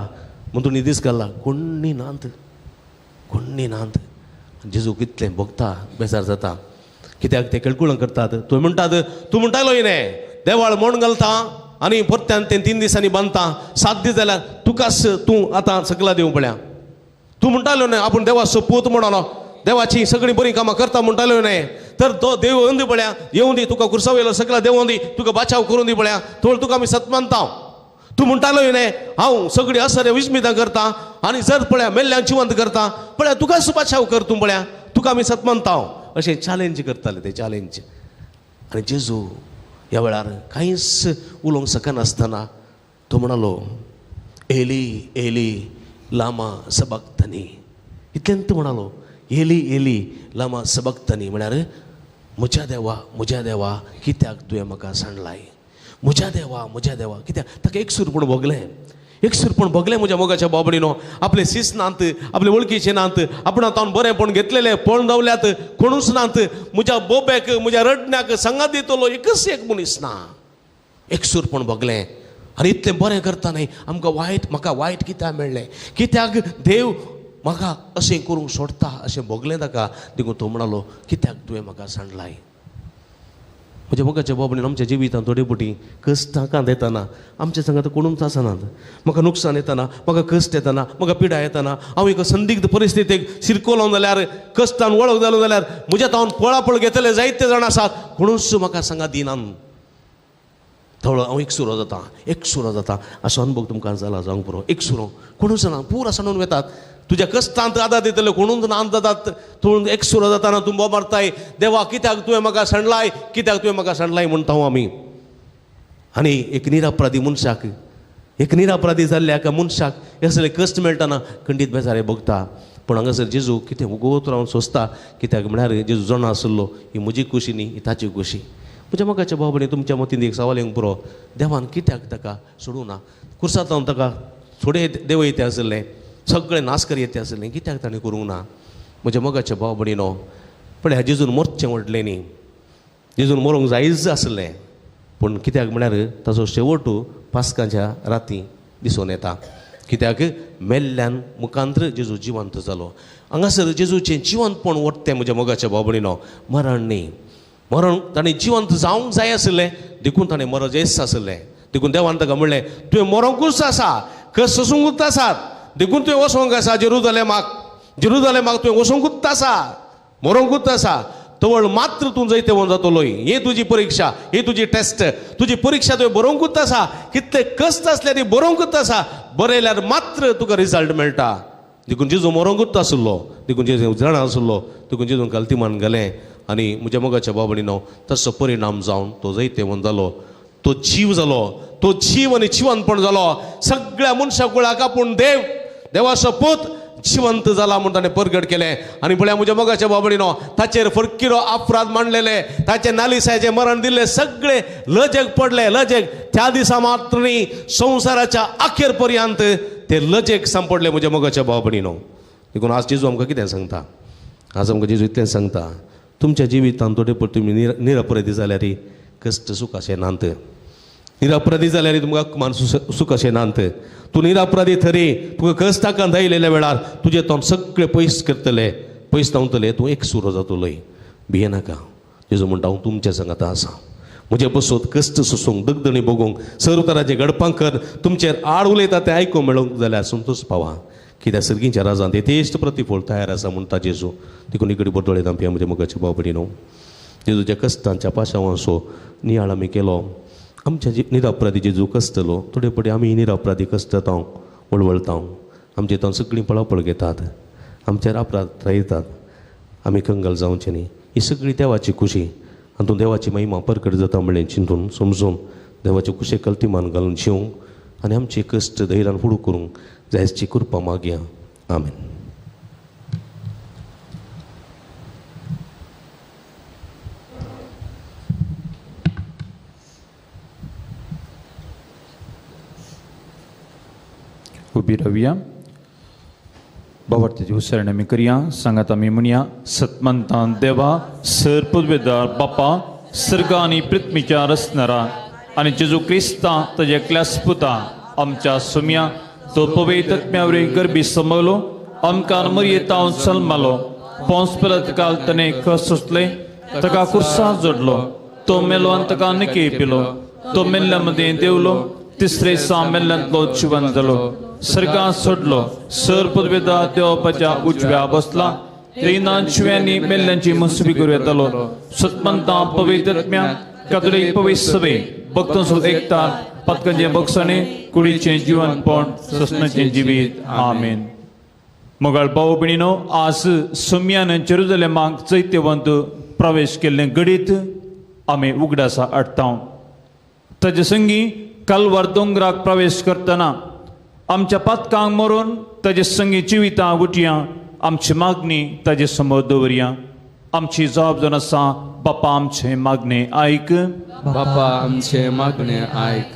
बोंतणी दीस घालता, कोण्णी नात, कोण्णी नात. जेजू कितलें भोगता, बेजार जाता, कित्याक ते केळकुळां करतात. तूं म्हणटात, तूं म्हणटालो न्ही देवाळ मोण घालता आनी परत्यान तें 3 दिसांनी बांदता, 7 दीस जाल्यार तुकाच तूं आतां सगळा दिवं पळया. तूं म्हणटालो न्ही आपूण देवाचो पूत म्हणलो, देवाची सगळीं बरीं कामां करता म्हणटालो न्ही, तर तो देव येवन दी पळया, येवन दी तुका कुर्सा वयलो सगळा देवोन दी, तुका बाचाव करून दी पळया, थोड तुका आमी सत मानता. तूं म्हणटालो न्ही हांव सगळीं असरे विस्मितां करता आनी जर पळया मेल्ल्यांक जिवंत करता पळया, तुकाच बाचाव कर तूं पळया, तुका आमी सत मानता. अशें चॅलेंज करताले ते, चॅलेंज. आनी जेजू ह्या वेळार कांयच उलोवंक शकनासतना तो म्हणालो, एली एली लामा सबक्तनी. इतल्यान तो म्हणालो, एली एली लामा सबक्तनी म्हळ्यार म्हज्या देवा, म्हज्या देवा कित्याक तुवें म्हाका सांडलाय, म्हज्या देवा, म्हज्या देवा कित्याक. ताका एकसूरपण भोगलें, एकसूरपण भोगलें म्हज्या मोगाच्या बाबडीनो. आपले सीस नात, आपले वळखीचे नात, आपणा तावन बरेंपण घेतलेले पळोवन रावल्यात, कोणूच नात. म्हज्या बोब्याक, म्हज्या रडण्याक सांगात दितलो एकच एक मनीस ना. एकसूरपण भोगलें आनी इतलें बरें करता न्ही आमकां वायट, म्हाका वायट कित्याक मेळ्ळें, कित्याक देव म्हाका अशें करूंक सोडटा अशें भोगलें ताका. देखून तो म्हणालो कित्याक तुवें म्हाका सांडलाय. म्हज्या मोगाच्या बाबणीन आमच्या जिवितांत थोडे फावटी कश्टां कांत येतना आमच्या सांगात कोणूच आसनात. म्हाका नुकसान येतना, म्हाका कश्ट येतना, म्हाका पिडा येतना, हांव एका संदिग्ध परिस्थितीक शिरकोलो जाल्यार, कश्टान वळख जालो जाल्यार म्हज्या तावन पळापळ घेतले जायते जाण आसात, कोणूच म्हाका सांगा दिनान. थोडो हांव एकसुरो जाता, एकसुरो जाता. असो अनुभव तुमकां जाला जावंक पुरो. एकसुरो कोणूच ना, पुरा सांडून वेतात. तुज्या कश्टांत आदार दितले कोणूच ना जातात. तूं एकसुरो जाताना तूं बोब मारताय, देवा कित्याक तुवें म्हाका सांडलाय, कित्याक तुवें म्हाका सांडलाय म्हणटा हांव आमी. आनी एक निरापराधी मनशाक, एक निरापराधी जाल्ल्या एका मनशाक असले कश्ट मेळटना खंडीत बेजारे भोगता. पूण हांगासर जेजू कितें उगोत रावन सोंसता, कित्याक म्हळ्यार जेजू जाणा आसलो ही म्हजी खुशी न्ही, ही ताची खुशी. म्हज्या मोगाच्या भाव भयणी तुमच्या मतीन एक सवाल येवंक पुरो, देवान कित्याक ताका सोडूं ना? कुर्सांत ताका थोडे देव येते आसले, सगळे नाश कर येते आसले, कित्याक ताणें करूंक ना? म्हज्या मोगाच्या भाव भयणीनो, पण ह्या जेजून मरचें म्हटलें न्ही, जेजून मरूंक जायच आसलें, पूण कित्याक म्हळ्यार ताचो शेवट पास्कांच्या राती दिसून येता. कित्याक मेल्ल्यान मुखांत्र जेजू जिवंत जालो. हांगासर जेजूचें जिवंतपण वरतें म्हज्या मोगाच्या भाव भयणीनो, मरण न्ही. मरण ताणें जिवंत जावंक जाय आशिल्लें, देखून ताणें मरजेस आशिल्लें. देखून देवान ताका म्हणलें तुवें मरोंकूच आसा, कश्ट सोसूंकूच आसात, देखून तुवें वचोंक आसा जेरुजलेमाक, जेरुजलेमाक तुवें वचोंकूच आसा, मरोंकूच आसा. तवळ मात्र तूं जैतवंत जातलोय. ही तुजी परिक्षा, ही तुजी टेस्ट, तुजी परिक्षा तुवें बरोवंकूच आसा. कितले कश्ट आसल्यार ती बरोवंकूच आसा, बरयल्यार मात्र तुका रिजल्ट मेळटा. देखून जेजू मरोंकूच आसलो, देखून जेजू जाणा आसलो, देखून जेजून गलतीमान घालें आनी म्हज्या मोगाच्या भाव भयणीनो तसो परिणाम जावन तो जैतवंत जालो, तो जीव जालो, तो जीव आनी जिवंतपण जालो. सगळ्या मनशा कुळाक आपूण देव, देवाचो पूत जिवंत जाला म्हूण ताणें परगट केलें. आनी पळया म्हज्या मोगाच्या भाव भयणीनो ताचेर फरकिरो अपराध मांडलेले, ताचे नालिसाचें मरण दिल्ले, सगळे लजेक पडले, लजेक. त्या दिसा मात्र न्ही, संवसाराच्या अखेर पर्यंत ते लजेक सांपडले म्हज्या मोगाच्या भाव भयणीनो. देखून आज जेजू आमकां कितें सांगता? आज आमकां जेजू इतलें सांगता, तुमच्या जिवितांत थोडे पट तुमी निरपराधी जाल्यार कश्ट सुख अशें नात, निरपराधी जाल्यार तुमकां मान सुख अशें नात. तूं निरपराधी थरी तुका कश्टाक आयिल्ल्या वेळार तुजें तोंड सगळें पयस करतले, पयस धांवतले, तूं एकसुरो जातलोय. भियेनाका. जेजू म्हणटा हांव तुमच्या सांगाता आसा. म्हजे बसत कश्ट सोसूंक, दगदणी भोगूंक, सर्व तरांचे घडपां कर, तुमचेर आड उलयता तें आयकूंक मेळूंक जाल्यार संतोश पावा. कित्याक सर्गींच्या राजांत यथेश्ट प्रतिफळ तयार आसा म्हणटा जेजू. देखून इकडे बरदोळे दामपी म्हज्या मोगाच्या भाव भयणीनो, जेजूच्या कश्टांच्या पाशावांचो नियाळ आमी केलो. आमच्या निरापराधी जेजू कश्टलो, थोडे फावटी आमी निरापराधी कश्टता, वळवळता, आमचे तावन सगळीं पळापळ घेतात, आमचेर अपराध रायतात, आमी कंगाल जावचें न्ही. ही सगळी देवाची खुशी आनी तूं देवाची महिमा परकट जाता म्हणलें चिंतून समजून देवाचे कुशेक कल्तिमान घालून शिवंक आनी आमचे कश्ट धैर्यान फुडू करूंक जायची कृपा मागया. आमेन. उबी रावया, बाबार्थी उच्चारण आमी करया. सांगात आमी म्हणया, सतमंतान देवा सर पुदवेदार बापा, सर्ग आनी पृथ्वीच्या रचणारा आनी जेजू क्रिस्ता ताज्या एकल्याच पुता आमच्या सुम्या, तो पवित्र आत्म्या गर्भी समवलो, आमकां मरयेतावन सल्मालो, पोंस परत काल ताणें कस सोंसलें, ताका कुर्सा जोडलो, तो मेलो आनी ताका निके पिलो, तो मेल्ल्या मदीं देवलो, तिसरे दिसा मेल्ल्यांतलो जिवन जालो, सर्गांत सोडलो, सर पदवेदा देवपाच्या उजव्या बसला, तेन्ना शिव्यांनी मेल्ल्यांची मनसुबी करूं येतालो. सतमंता पवित्र आत्म्या कातोलीक पवित्र सभे भक्तांचो एकता पातकांचें बक्षाणे कुडीचें जिवनपण ससनाचें जिवीत. आमेन. मोगाळ भाव भयणीनो, आज सोम्यान जेरुजलेमाक चैत्यवंत प्रवेश केल्लें घडीत आमी उगडासा हाडटा. ताजे संगी कालवार दोंगराक प्रवेश करतना आमच्या पातकांक मरून ताजे संगी जिवितां उठया, आमची मागणी ताजे समोर दवरया. आमची जबाबदारी आसा, बापा आमचें मागणें आयक, बापा आमचें मागणें आयक.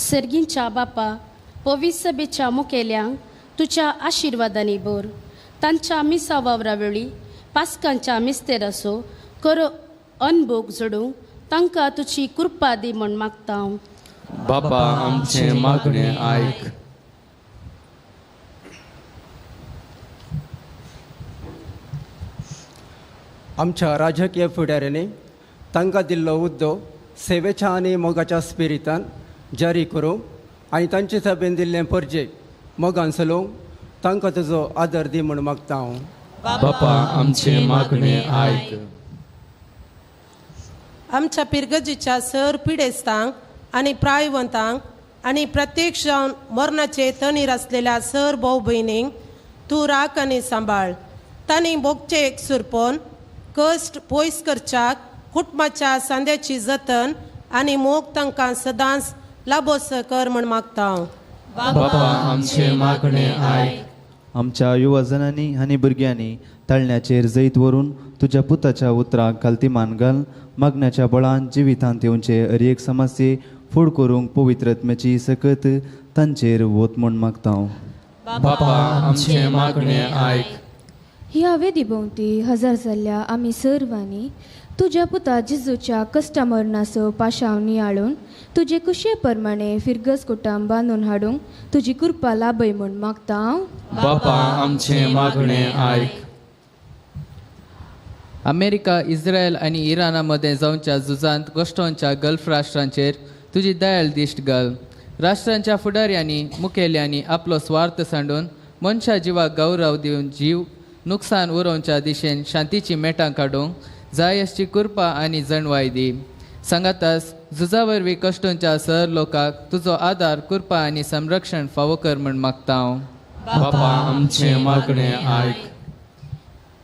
सर्गींच्या बापा, पवित्र सभेच्या मुखेल्यांक तुज्या आशिर्वादांनी भर. तांच्या मिसा वावरा वेळी पास्कांच्या मिस्तेराचो खरो अनभोग जोडूंक तांकां तुजी कृपा दी म्हूण मागता हांव. बापा आमचें मागणें आयक. आमच्या राजकीय फुडाऱ्यांनी तांकां दिल्लो हुद्दो सेवेच्या आनी मोगाच्या स्पिरितान जारी करूंक आनी तांचे सभेन दिल्लें परजे मोगान चलोवंक तांकां तुजो आदर दी म्हूण मागता हांव. बापा आमचें मागणें आयक. आमच्या पिरगजीच्या सर पिडेस्तांक आनी प्रायवंतांक आनी प्रत्यक्ष जावन मरणाचे तणीर आसलेल्या सर भाव भयणींक तूं राख आनी सांबाळ. तांणी भोगचे एक सुरपोन कश्ट पयस करच्याक कुटुंबाच्या सांद्याची जतन आनी मोग तांकां सदांच लाबोस कर म्हूण मागता हांव. बापा आमचें मागणें आयक. आमच्या युवजनांनी आनी भुरग्यांनी तळण्याचेर जैत व्हरून तुज्या पुताच्या उतराक घालती मान घाल मागण्याच्या बळान जिवितांत येवचे हर एक समस्ये फूड करूंक पवित्र आत्म्याची सकत तांचेर वत म्हूण मागता हांव. बापा आमचें मागणें आयक. ह्या वेदी भोंवती हजार जाल्ल्या आमी सर्वांनी तुज्या पुता जिजूच्या कश्टा मरणाचो पाशांव नियाळून तुजे कुशे प्रमाणे फिरगस कुटाम बांदून हाडूंक तुजी कृपा लाभय म्हूण मागता हांव. बापा आमचें मागणें आयक. अमेरिका, इस्रायल आनी इराणा मदें जावच्या झुजांत गोश्टोंच्या गल्फ राष्ट्रांचेर तुजी दयाळ दिश्ट घाल. राष्ट्रांच्या फुडाऱ्यांनी मुखेल्यांनी आपलो स्वार्थ सांडून मनशा जिवाक गौरव दिवन जीव नुकसान उरोवच्या दिशेन शांतीची मेटां काडूंक जाय अशी कृपा आनी जणवाय दी. सांगातास झुजा वरवीं कश्टोंच्या सर लोकांक तुजो आदार, कृपा आनी संरक्षण फावो कर म्हूण मागता हांव. बापा आमचें मागणें आयक.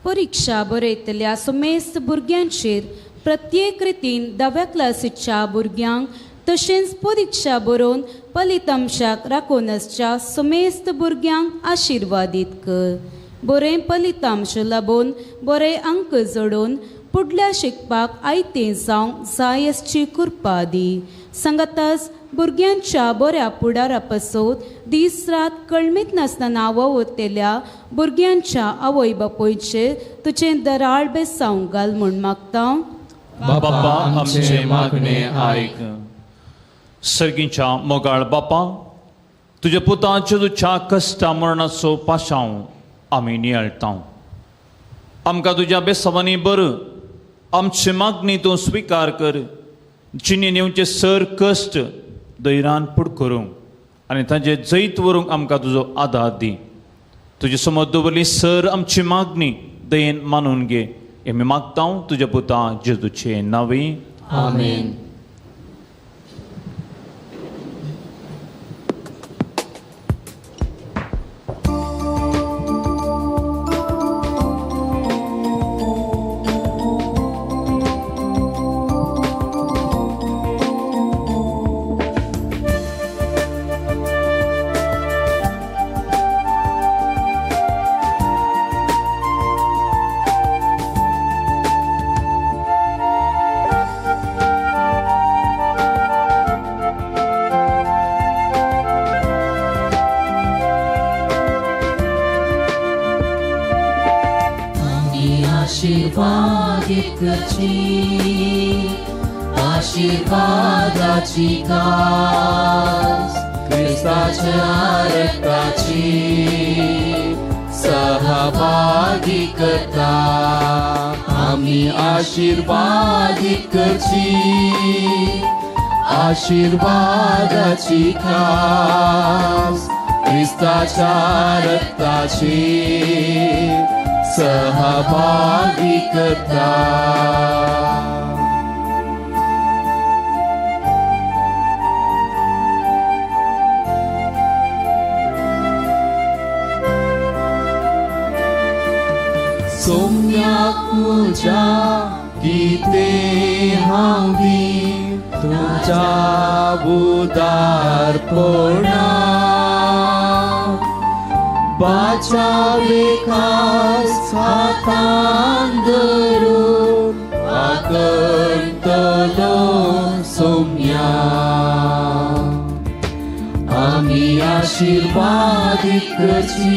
परिक्षा बरयतल्या समेस्त भुरग्यांचेर प्रत्येक रितीन धाव्या क्लासीच्या भुरग्यांक तशेंच परिक्षा बरोवन फलितांशाक राखून आसच्या समेस्त भुरग्यांक आशिर्वादीत कर. बरें फलितांश लाबून बरे अंक जोडून फुडल्या शिकपाक आयतें जावंक जाय आसची कृपा दी. सांगाताच भुरग्यांच्या बऱ्या फुडारा पासत दीस रात कळमीत नासतना वावुरतल्या भुरग्यांच्या आवय बापायचेर तुजें दराळ बेसांव घाल म्हूण मागता. बापा आमचें मागणें आयक. सर्गीच्या मोगाळ बापा, तुज्या पुताच्या तुज्या कश्टा मरणाचो पाशांव आमी नियाळटा. आमकां तुज्या बेसावांनी बर आमची मागणी तूं स्विकार कर. जिणेन येवचे सर कश्ट धैर्यान फुड करूंक आनी तांचे जैत व्हरूंक आमकां तुजो आदार दी. तुजे समज दवरली सर आमची मागणी दयेन मानून घे. हें आमी मागता तुज्या पुता जेजूचे नांवी. आमेन. आशीर्वादाची कास क्रिस्ताच्या रक्ताची सहभागी करता. आमी आशीर्वादीत करची आशीर्वादाची कास क्रिस्ताच्या रक्ताची सहभागी करता. सोम्याक म्हज्या कितें हांव दी तुमच्या उदारपणा बाचावे खास हातान धरून आकर्तलो सोम्या. आशीर्वादीत करची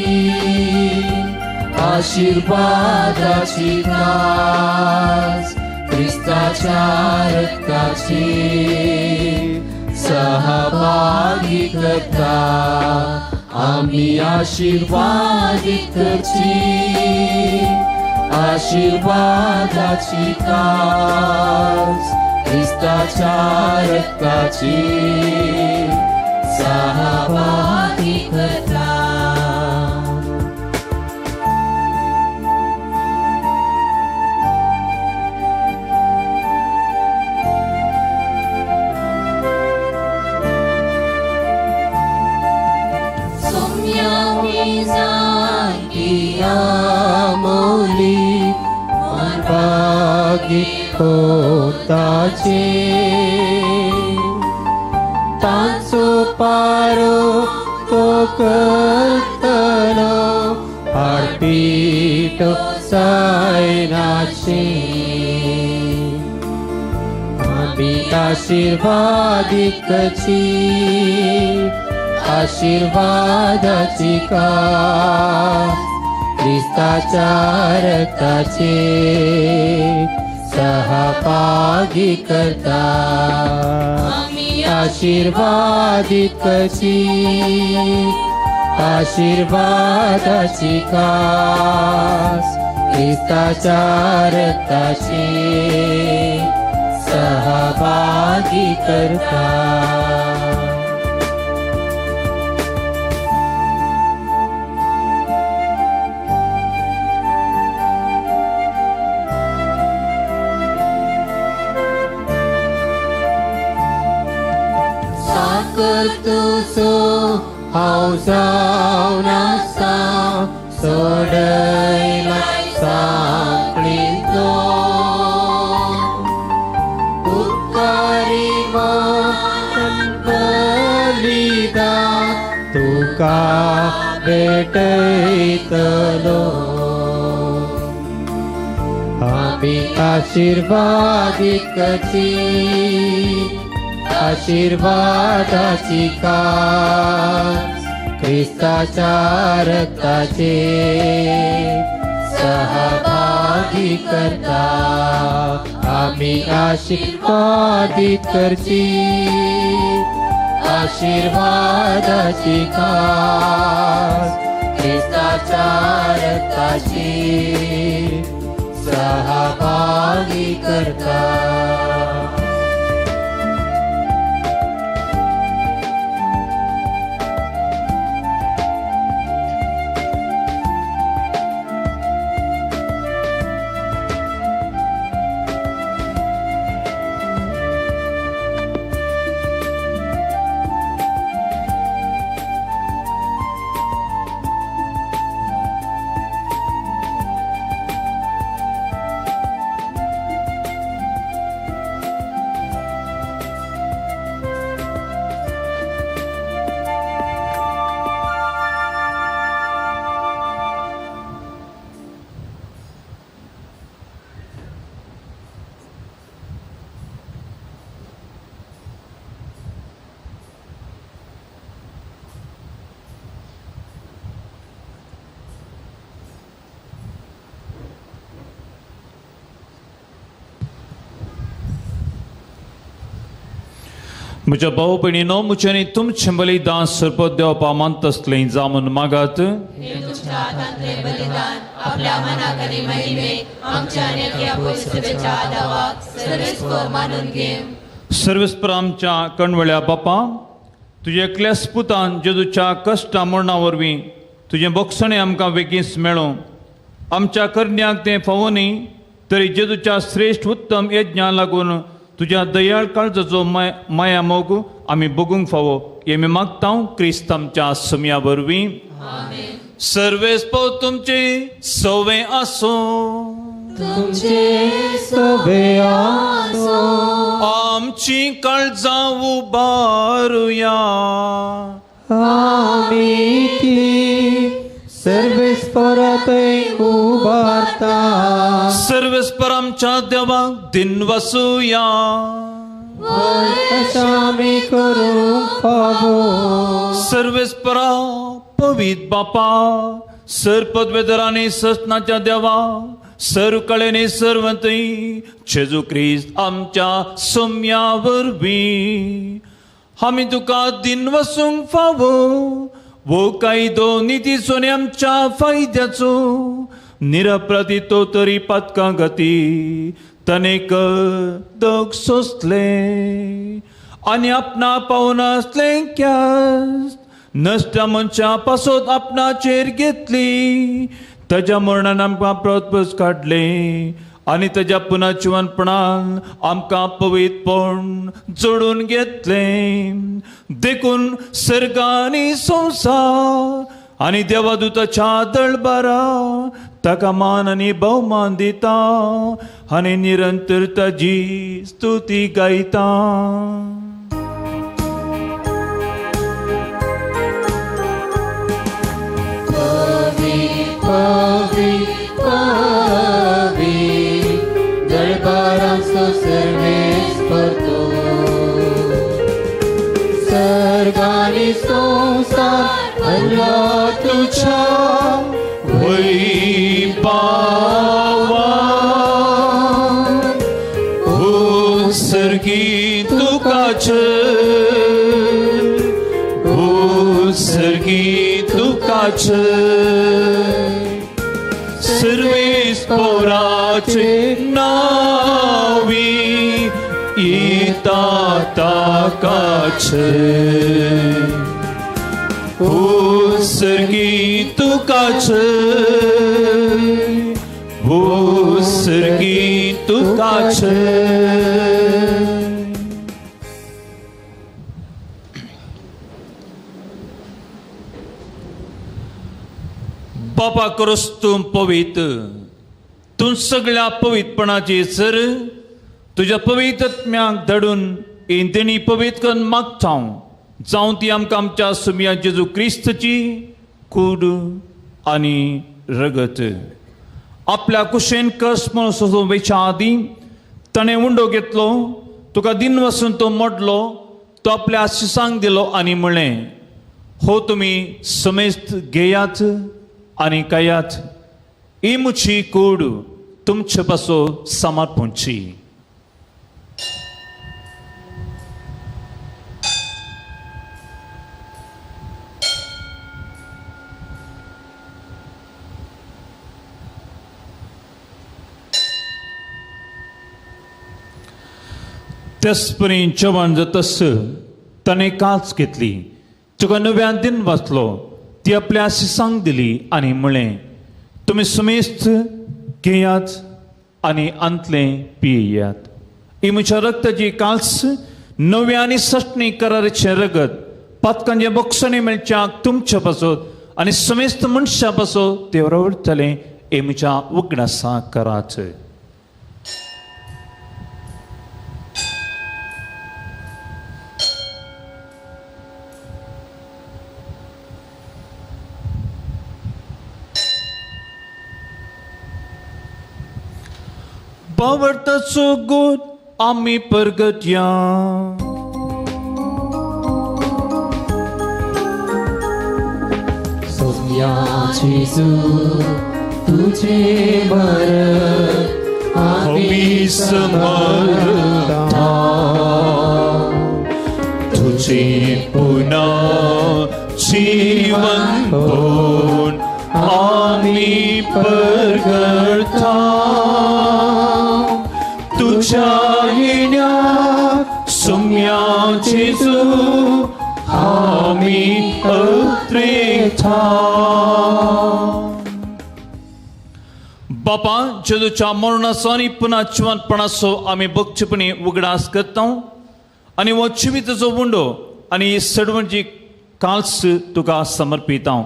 आशीर्वादाची कास क्रिस्ताच्या रक्ताची सहभागी करता आमी आशीर्वादीत करची आशीर्वादाची कास क्रिस्ताच्या रक्ताची सहभागी करता. मोली भागी होताचे तांचो पारो तो करतलो हाडपीटो जायनाचे आमी आशीर्वादीत करची आशीर्वादाची कास क्रिस्ताच्या रक्ताचे सहभागी करता आशीर्वादीत करची आशीर्वादाची कास क्रिस्ताच्या रक्ताचे सहभागी करता. तुजो हांव जावन आसा सोडयला सांकळींतलो उपकारी मान बलिदान तुका भेटयतलो आमी आशीर्वादीत करची आशीर्वादाची कास क्रिस्ताच्या रक्ताचे सहभागी करता आमी आशीर्वादीत करची आशीर्वादाची कास क्रिस्ताच्या रक्ताची सहभागी करता. म्हज्या भाव भयणीनो म्हज्यांनी तुमचें बलिदान सरपत देवपा मानतसलें जावन मागात. सर्वेस्पर आमच्या कणवळ्या बापा तुज्या एकल्याच पुतान जेजूच्या कश्टा मरणा वरवीं तुजें बोगसणें आमकां बेगीन मेळूं. आमच्या करण्याक तें फावो न्ही तरी जेजूच्या श्रेश्ठ उत्तम यज्ञा लागून तुज्या दयाळ काळजाचो माया मोग आमी बगूंक फावो हें आमी मागता क्रिस्त आमच्या समया वरवीं. सर्वेस्पर तुमचे सवे आसूं तुमचे सवे आसूं. आमची काळजां उबारुया आमी ती सर्वेस्परातय उबारता. सर्वेस्पर आमच्या देवाक दिन वसुया आमी करूंक फावो। सर्वेस्परा पवित्र बापा, सर पदवेदरांनी ससनाच्या देवा, सर्व कळेनी सर्वंतय जेजू क्रिस्त आमच्या सोम्या वरवीं आमी तुका दिन वसूंक फावो। वो कायदो नितीचो आनी आमच्या फायद्याचो निरपराधी तो तरी पातकां गती तनेक दग सोंसले आनी आपणा पावनासलें क्यास्त नश्ट्या मनशा पासत आपणाचेर घेतली। ताज्या मरणान आमकां प्रतपस काडले आनी ताज्या पुनर्जिवनपणान आमकां पवित्रपण जोडून घेतलें। देखून सर्ग आनी संवसार आनी देवादूताच्या दळबारा ताका मान आनी भोवमान दिता आनी निरंतर ताजी स्तुती गायता। पवी पवी दरबाराचो सर्वेस्पर तूं, सर्ग आनी संवसार भरलो तुज्या वैभावान। ओ सर्गी तुका जय, ओ सर्गी तुका जय, सर्वेस्पराचे नावी येता ताकाच। ओ सर्गी तुकाच, ओ सर्गी तुकाच। बापा क्रोस तूं पवित्र, तूं सगळ्या पवित्रपणाची सर तुज्या पवित्र आत्म्याक धाडून इंदणी पवित्र करून मागता हांव, जावं ती आमकां आमच्या सुमया जेजू क्रिस्तची कूड आनी रगत। आपल्या कुशेन कस म्हणून सोसूं वयच्या आदीं ताणें उंडो घेतलो, तुका दिन वसून तो मोडलो, तो आपल्या आशिसांक दिलो आनी म्हणलें, हो तुमी समेस्त घेयात आनी खायात, ही म्हजी कूड तुमचे पासून समर्पणची। त्याचपरी जेवण जातस ताणें काच घेतली, तुका नव्यान दिन वाचलो, ती आपल्या आशिसांक दिली आनी म्हणलें, तुमी सुमेस्त घेयात आनी आंतलें पियेयात, ही म्हज्या रक्ताची काल्स नव्या आनी सटणी कराराचें रगत पातकांचे बक्षणी मेळच्याक तुमच्या पासत आनी समेस्त मनशां पासत ते रवडटलें, हे म्हज्या उगडासा करात। बावडताचो गोड आमी परगटया। सोम्या जेजू तुझे मरण आमी समर्था, तुझे पुन्हा जीवन पण आमी परगटता, तुझ्या येण्या सुम्या जेजू आमी अत्रेता। बापा जेजूच्या मरणाचो आनी पुन्हा जिवंतपणाचो आमी भक्तीपणी उगडास करता आनी हो जिविताचो उंडो आनी सडवणची काल्स तुका समर्पिता।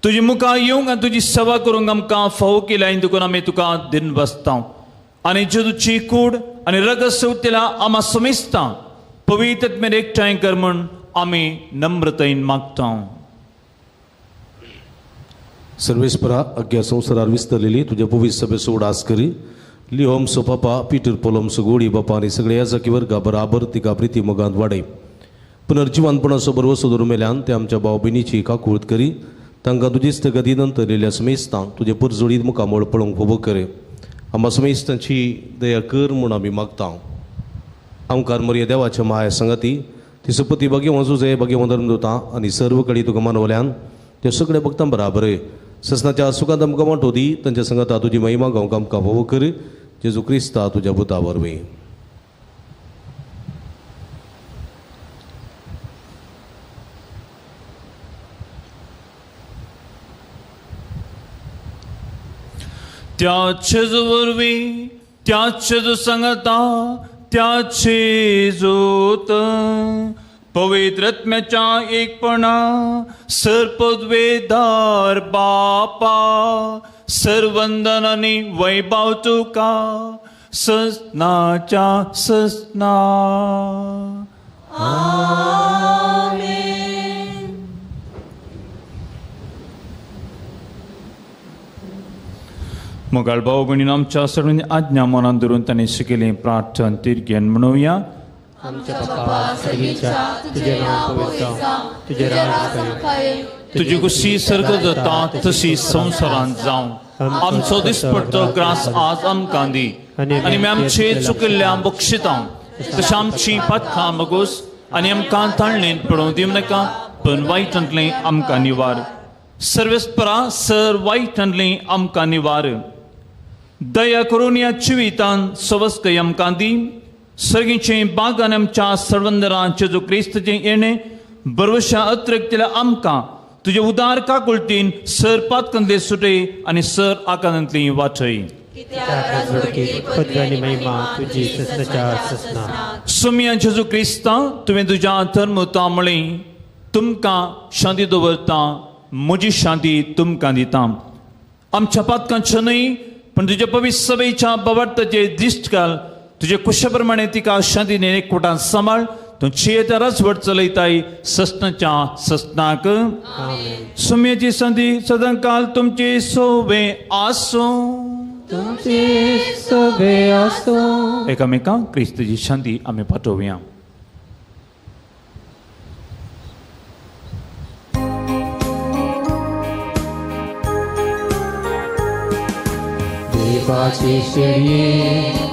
तुजी मुखार येवंक आनी तुजी सेवा करूंक आमकां फावो केल्या देखून आमी तुका दिन बसता आनी जेजूची कूड आनी रगत सेवतेला आमा समेजता पवित्र आत्म्यान एकठांय कर म्हूण आमी नम्रतायेन मागता। सर्वेस्परा अग्या संवसारार विस्तरलेली तुज्या पवित्र सभेचो उडास करी, लिओमसो पापा पिटर पोलोमसो गोडी बापा आनी सगळे याजकी वर्गा बराबर तिका प्रिती मोगांत वाडय. पुनर्जिवनपणाचो बरवसो धरून मेल्यान ते आमच्या भाव भयणीची काकूळत करी तांकां तुजीच गती नंतर येयल्ल्या समेस्तांक तुजें परजोडीत मुखामळ पळोवंक फावो करे. आमकां समेस्तांची दया कर म्हूण आमी मागता. आमकार मरिया देवाच्या माया संगती ती सुपती भाग्यवान जुजे भाग्यवान धर्मदूतां आनी सर्व कडेन तुका मानवल्यान ते सगळे भक्तां बराबर ससनाच्या सुखांत आमकां वांटो दी. तांच्या संगता तुजी महिमा गावंक आमकां फावो कर. जेजू क्रिस्ता तुज्या पुता वरवीं. त्या जेजू वरवीं, त्या जेजू संगता, त्या जेजूत पवित्र आत्म्याच्या एकपणा सर्पद्वेदार बापा सर्वंदन आनी वैभव तुका ससनाच्या ससना. आमेन. मोगाळ भाव भयणीन आमच्या सर्वांनी आज्ञा मनान धरून तांणी शिकयल्ली प्रार्थना तिरगेन म्हणुया. आमच्या बापा सर्गीच्या, तुजें नांव पवित्र जावं, तुजें राज येवं, तुजी कुशी सर्ग जाता तशी संवसारांत जावं. आमचो दिसपडतो ग्रास आज आमकां दी आनी आमचे चुकिल्ल्या बक्षितां तशें आमची पातकां मगोस आनी आमकां ताळणेंत पडोवं दिवं नाका पण वायटांतलें आमकां निवार. सर्वेस्परा सर वायटांतलें आमकां निवार. दया करून ह्या जिवितान सवस्कय आमकां दी. सर्गीचे बागान आमच्या सर्वंदरां जेजू क्रिस्ताचें येणें बरवशा अतिरिक्तल्या आमकां तुजे उदार काकुळतीन सर पातकांतले सुटय आनी सर आकांतांतली वाचय. सुमया जेजू क्रिस्ता, तुवें तुज्या धर्मता म्हळें तुमकां शांती दवरता, म्हजी शांती तुमकां दिता. आमच्या पातकांचें न्हय पण तुज्या पवित्र सभेच्या बवार्थाचे दिश्ट घाल. तुजे कुशे प्रमाणे तिका शांतीन एकवटान सांबाळ. तूं चियेता राजवट चलयताय ससनाच्या ससनाक. सुम्याची संदी सदांकाल तुमची सोवे आसूं. तुमची सोवे आसूं. एकामेकांक क्रिस्ताची शांती आमी पाठोवया. देवाची शेळये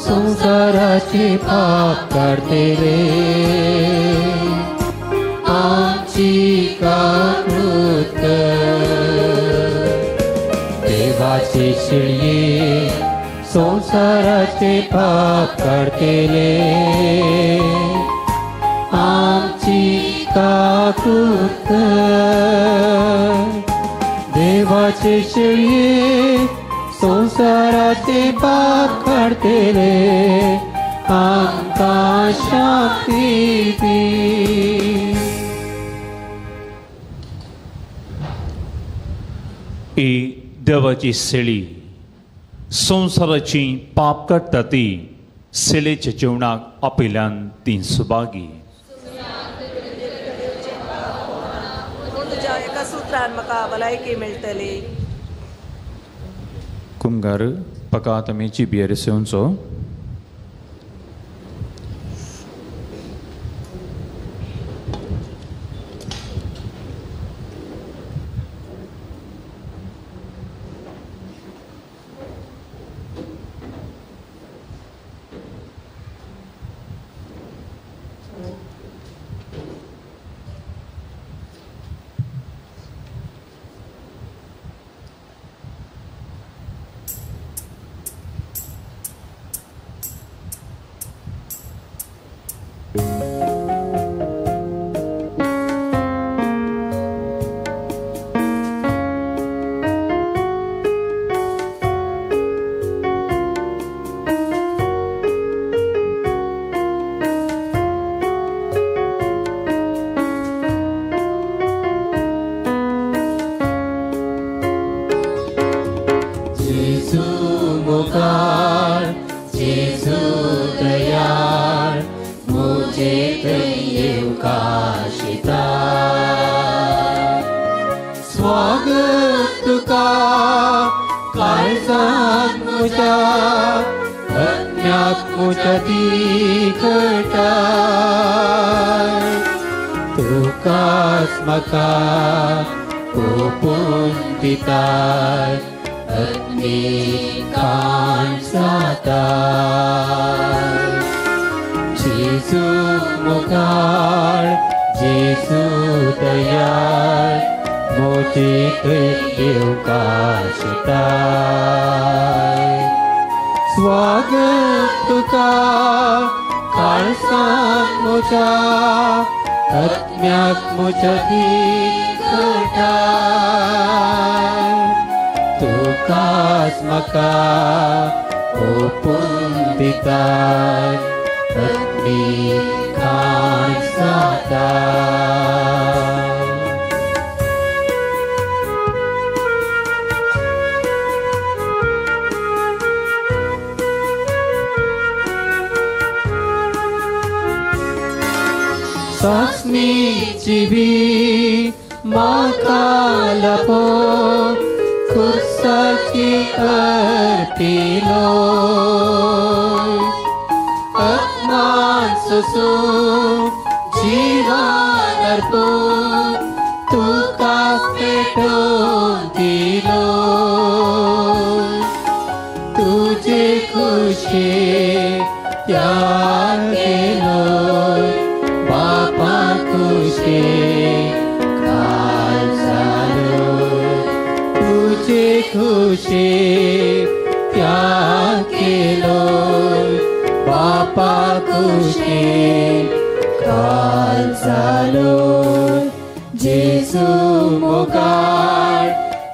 संसाराचे पाप काडतले, आमची काकूत कर. देवाचे शेळये संसाराचे पाप काडतले, आमची काकूत कर. देवाचे शेळये संसाराचे पाप काडतले, आमकां शांती दी. ही देवाची शेळी संवसाराची पाप काडटा ती सेलेच्या जेवणाक आपयल्यान ती सुभागी. तुज्या एका सुत्रान म्हाका भलायकी मेळटली. कुमगार पकात आमी जिबेर सेवचो. स्वागत तुका काळजांत म्हज्या. मुजा आत्म्याक मुजा तिखटाय तुकाच म्हाका ओपून दिताय आत्मीक काण जाताय जेजू मुखार जेजू दयाळ म्हजे थंय येवंक शिताय स्वागत तुका काळजांत म्हज्या आत्म्याक म्हज्या तिखटाय तुकाच म्हाका ओपून दिताय आत्मीक काण जाताय सासमी जिवी म्हाका लपो खुर्साची अर्पिलो आत्मान सोसून जिवान अर्पून तुकाच पेटोवन दिलो तुजे खुशे त्याग केलो बापा खुशे काल जालो तुजे खुशे त्याग केलो बापा खुशे काल जालो जेजू मोगाळ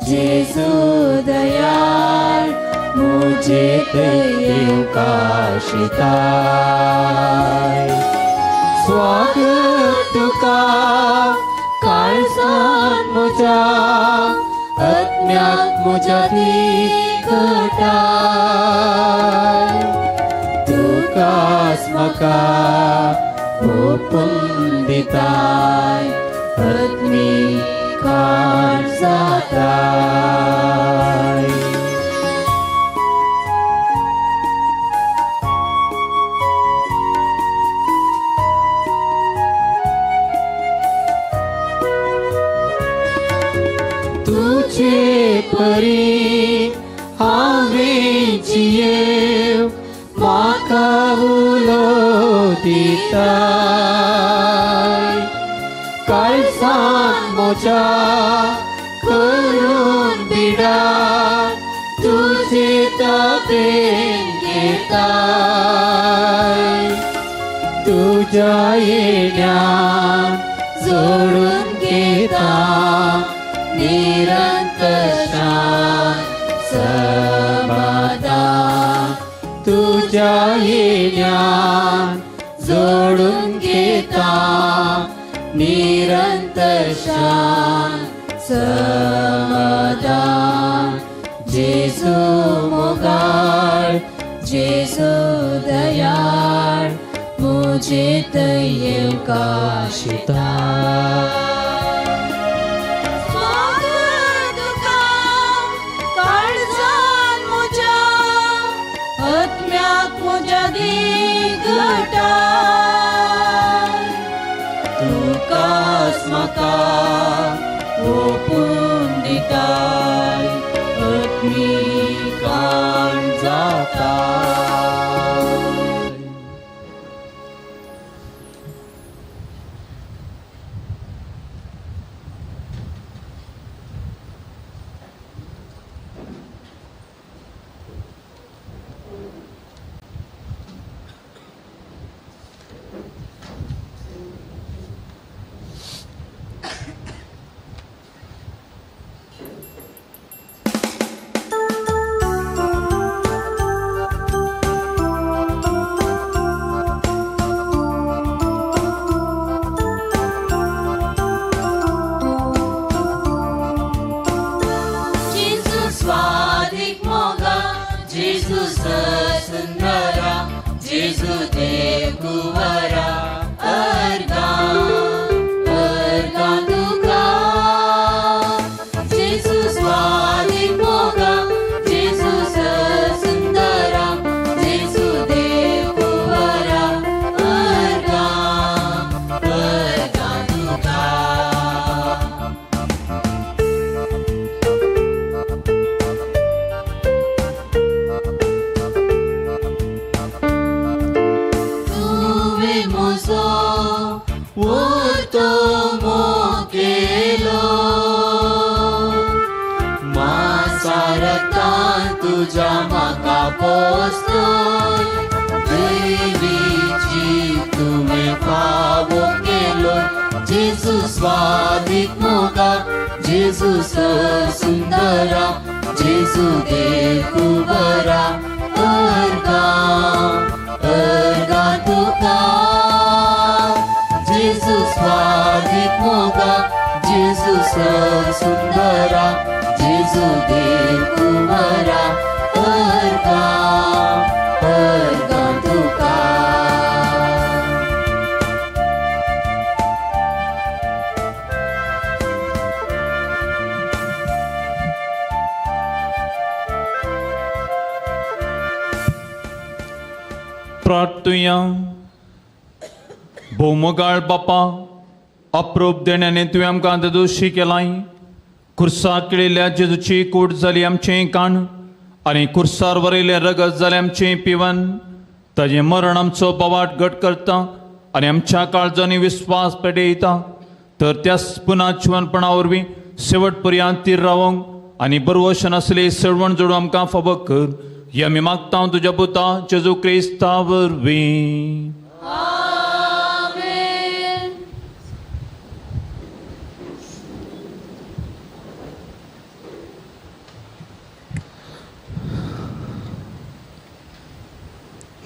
जेजू दयाळ मुझे थंय येवंक शिताय स्वागत तुका काळजांत म्हज्या आत्म्याक म्हज्या तिखटाय तुकाच म्हाका ओपून दिताय आत्मीक काण जाताय तुझे परी हांवें जियेव म्हाका उलो दिताय काळजांत म्हज्या करून बिडा तुझे ताबेन घेताय तुज्या येण्यान जोडून घेता निरंतर शांत समाधान तुज्या येण्यान जोडून घेता निरंतर शांत समाधान जेजू मोगाळ जेजू दयाळ मुझे थंय येवंक शिताय स्वागत तुका काळजांत म्हज्या आत्म्याक म्हज्या दिगटाय तुकाच म्हाका ओपून दिताय आत्मीक काण जाताय जेजू स्वादीक मोगा जेजू सुंदरा तुज्या म्हाका पोसलोय दैवी जीव तुवें फावो केलो जेजू स्वादीक मोगा जेजू सुंदरा जेजू देव कुंवरा अर्गां अर्गां तुका जेजू स्वादीक मोगा जेजू सुंदरा जेजू देव कुंवरा अर्गां अर्गां तुका. प्रार्थुया. भोवमोगाळ बापा, अप्रूप देण्याने तुवें आमकां दोशी केलाय. खुर्साक केळिल्ल्या जेजूची कूट जाली आमचें काण आनी खुर्सार वरयलें रगत जालें आमचें पिवन. ताजें मरण आमचो बवाट घट करता आनी आमच्या काळजांनी विस्वास पेटयता. तर त्याच पुना जिवनपणा वरवीं शेवट पर्यंत तीर रावंक आनी बरवशन आसली सळवण जोडूं आमकां फावो कर. ही आमी मागता तुज्या पुता जेजू क्रिस्ता वरवीं.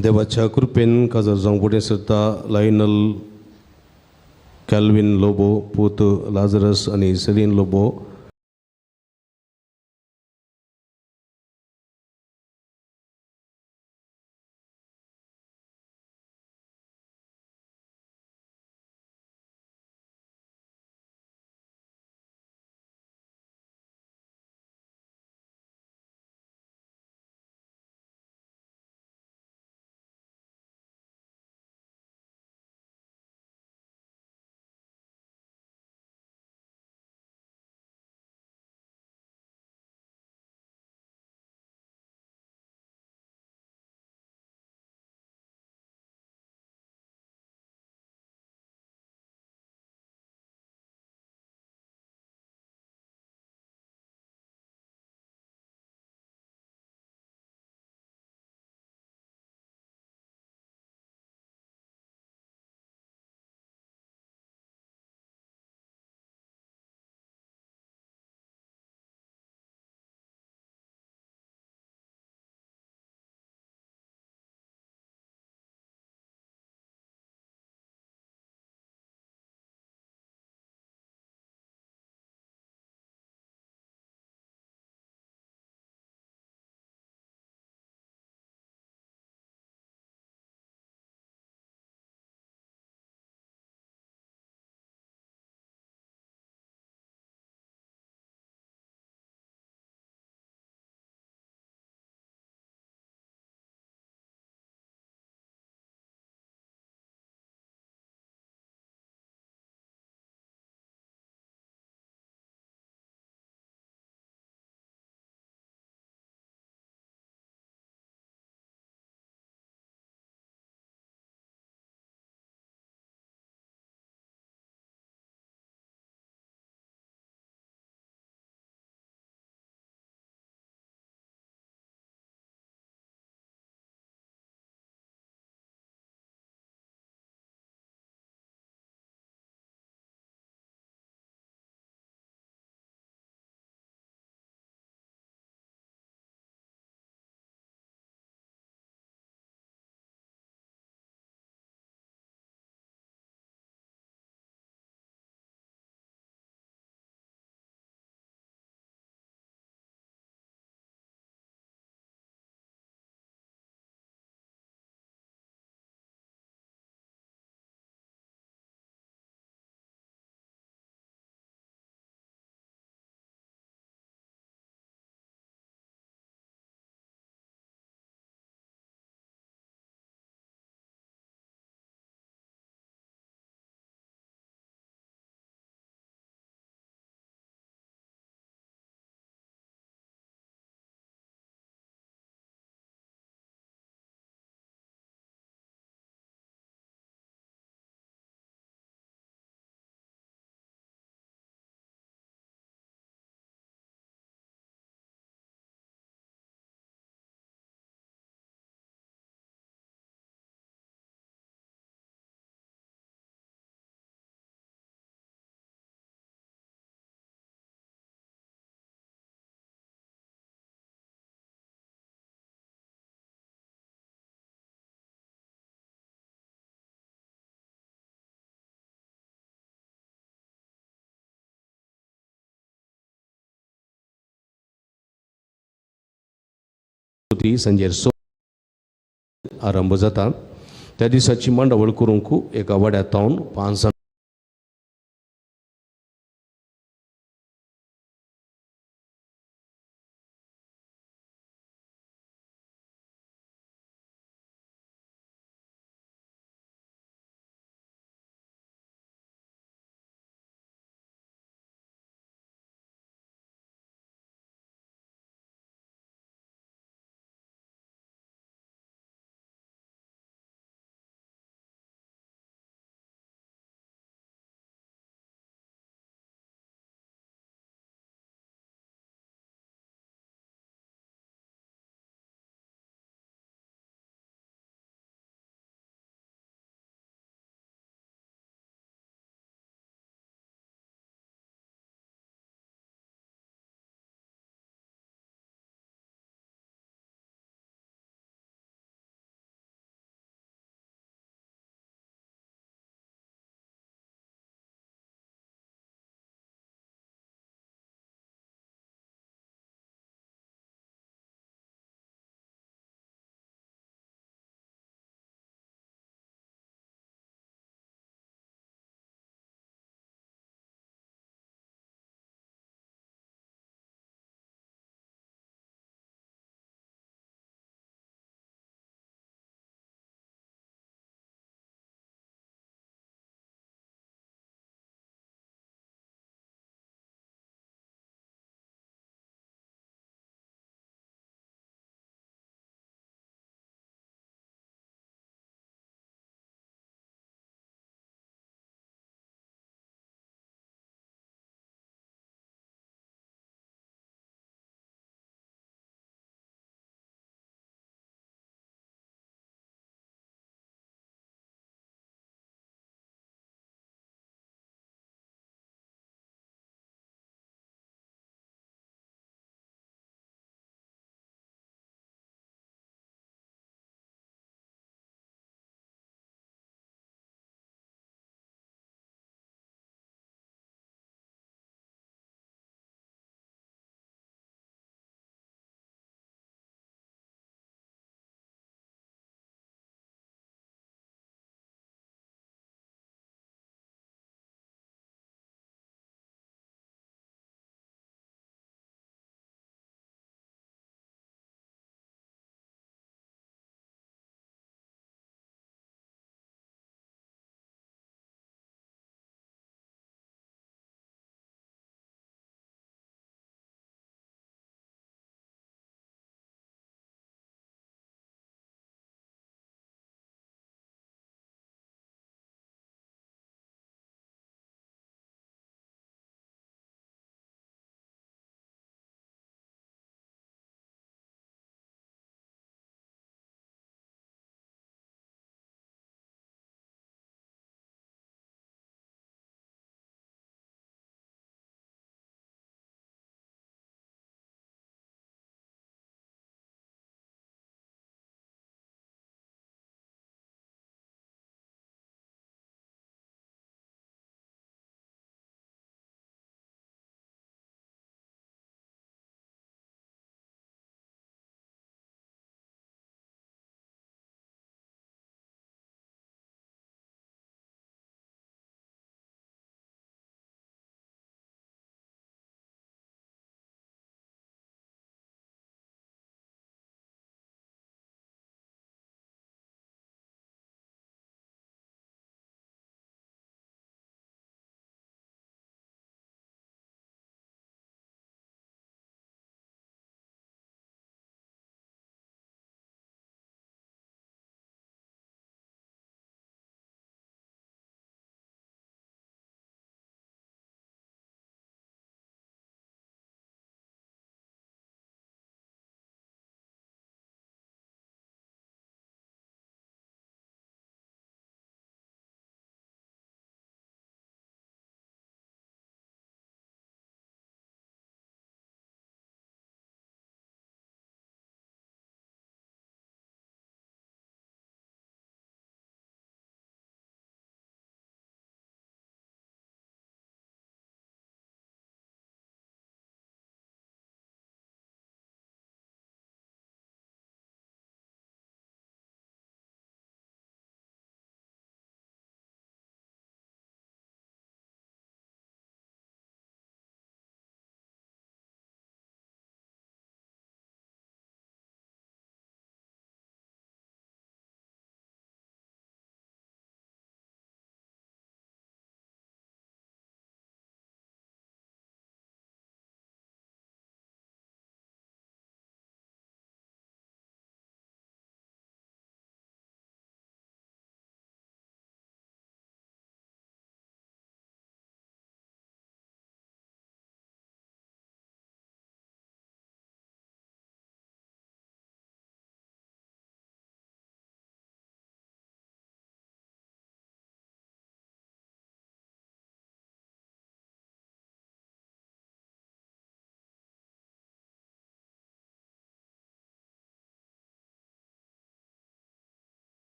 देवाच्या कृपेन काजार जावंक फुडें सरता लायनल कॅल्विन लोबो पूत लाजरस आनी सेलीन लोबो. देवती सांजेर 6 आरंभ जाता. त्या दिसाची मांडावळ करूंक एका वाड्या तावन 5 जाण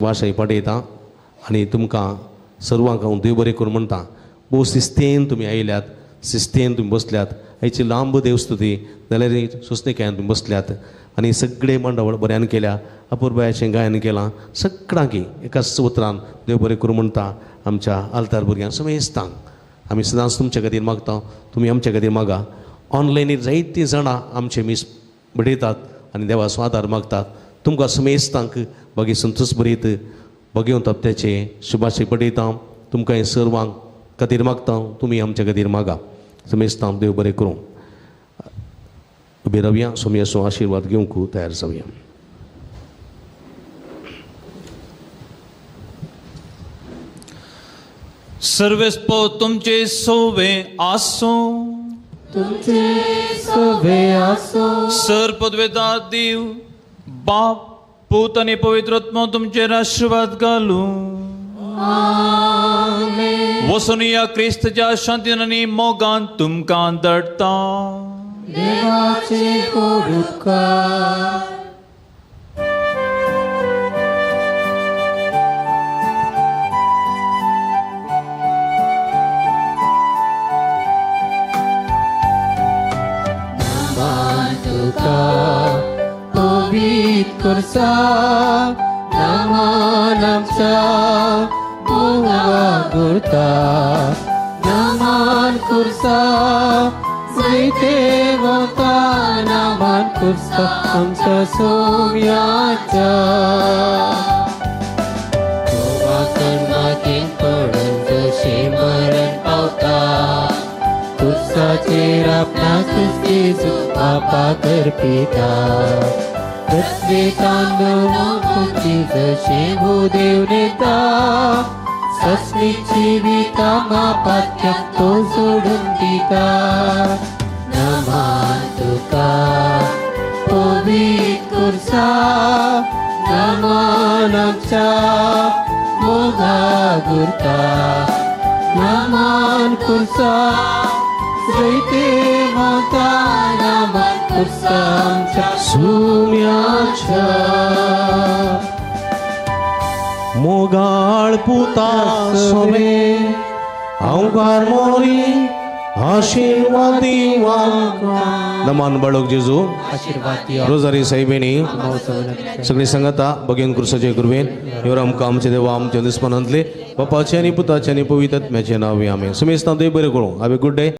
शुभाशय पाठयता आनी तुमकां सर्वांक हांव देव बरें करूं म्हणटा. भोव शिस्तेन तुमी आयल्यात, शिस्तेन तुमी बसल्यात. आयची लांब देवस्तुती जाल्यार सोंसणिकायेन तुमी बसल्यात आनी सगळे मांडावळ बऱ्यान केल्या, अपुरबायाचें गायन केलां. सगळ्यांकी एकाच उतरान देव बरें करूं म्हणटा. आमच्या आल्तार भुरग्यांक समेस्तांक आमी सदांच तुमच्या खातीर मागता, तुमी आमच्या खातीर मागा. ऑनलायनीर जायतीं जाणां आमचे मीस बडयतात आनी देवाचो आदार मागतात. तुमकां समेस्तांक बागी संतोष बरीत बगेवन हप्त्याचे शुभाशय पडयता. तुमकां सर्वांक खातीर मागता, तुमी आमच्या खातीर मागा. समेस्तांक देव बरें करूं. उबी रावया, सोमयाचो आशिर्वाद घेवंक तयार जावया. सर्वेस्पो तुमचे सोवे आसूं, तुमचे सोवे आसूं. सर पदवेदार देव बाप पूत आनी पवित्र आत्मो तुमचेर आशिर्वाद घालूं. वचून या क्रिस्तच्या शांतीन आनी मोगान तुमकां धाडटा. देवाचे उपकार. तुका पवित्र करसा नामान आमच्या मोगा गुरता, नामान करसा जैते वता, नामान करसा आमच्या सोम्याच्या. मागीर पडून जशें मरण पावता, कुर्साचेर आपणाकच जेजू बापाक अर्पिता. रस्ते तांदूळ जशें भूदेव नेता, सस्मीत जिविता मापात्या तो सोडून दिता. नमान तुका पवित्र कुर्सा, नमान आमच्या मोगा गुरता, नमान कुर्सा जैते माता, नामान कुर्सा आमच्या सुम्याच्या. मोगाळ पुता सोमे हांवकार मोरी आशीर्वादी वाका. नमान बाळक जेजू रोजारी साहेबेनी सगळी संगता बगेन कुर्साचे गुरवेन ह्यो आमकां आमचे देवा आमच्या दुस्मनांतले बापाचे आनी पुताचे आनी पवित्र आत्म्याचे नांव आमी समेस्तां देव बरें करूं. Have a good day.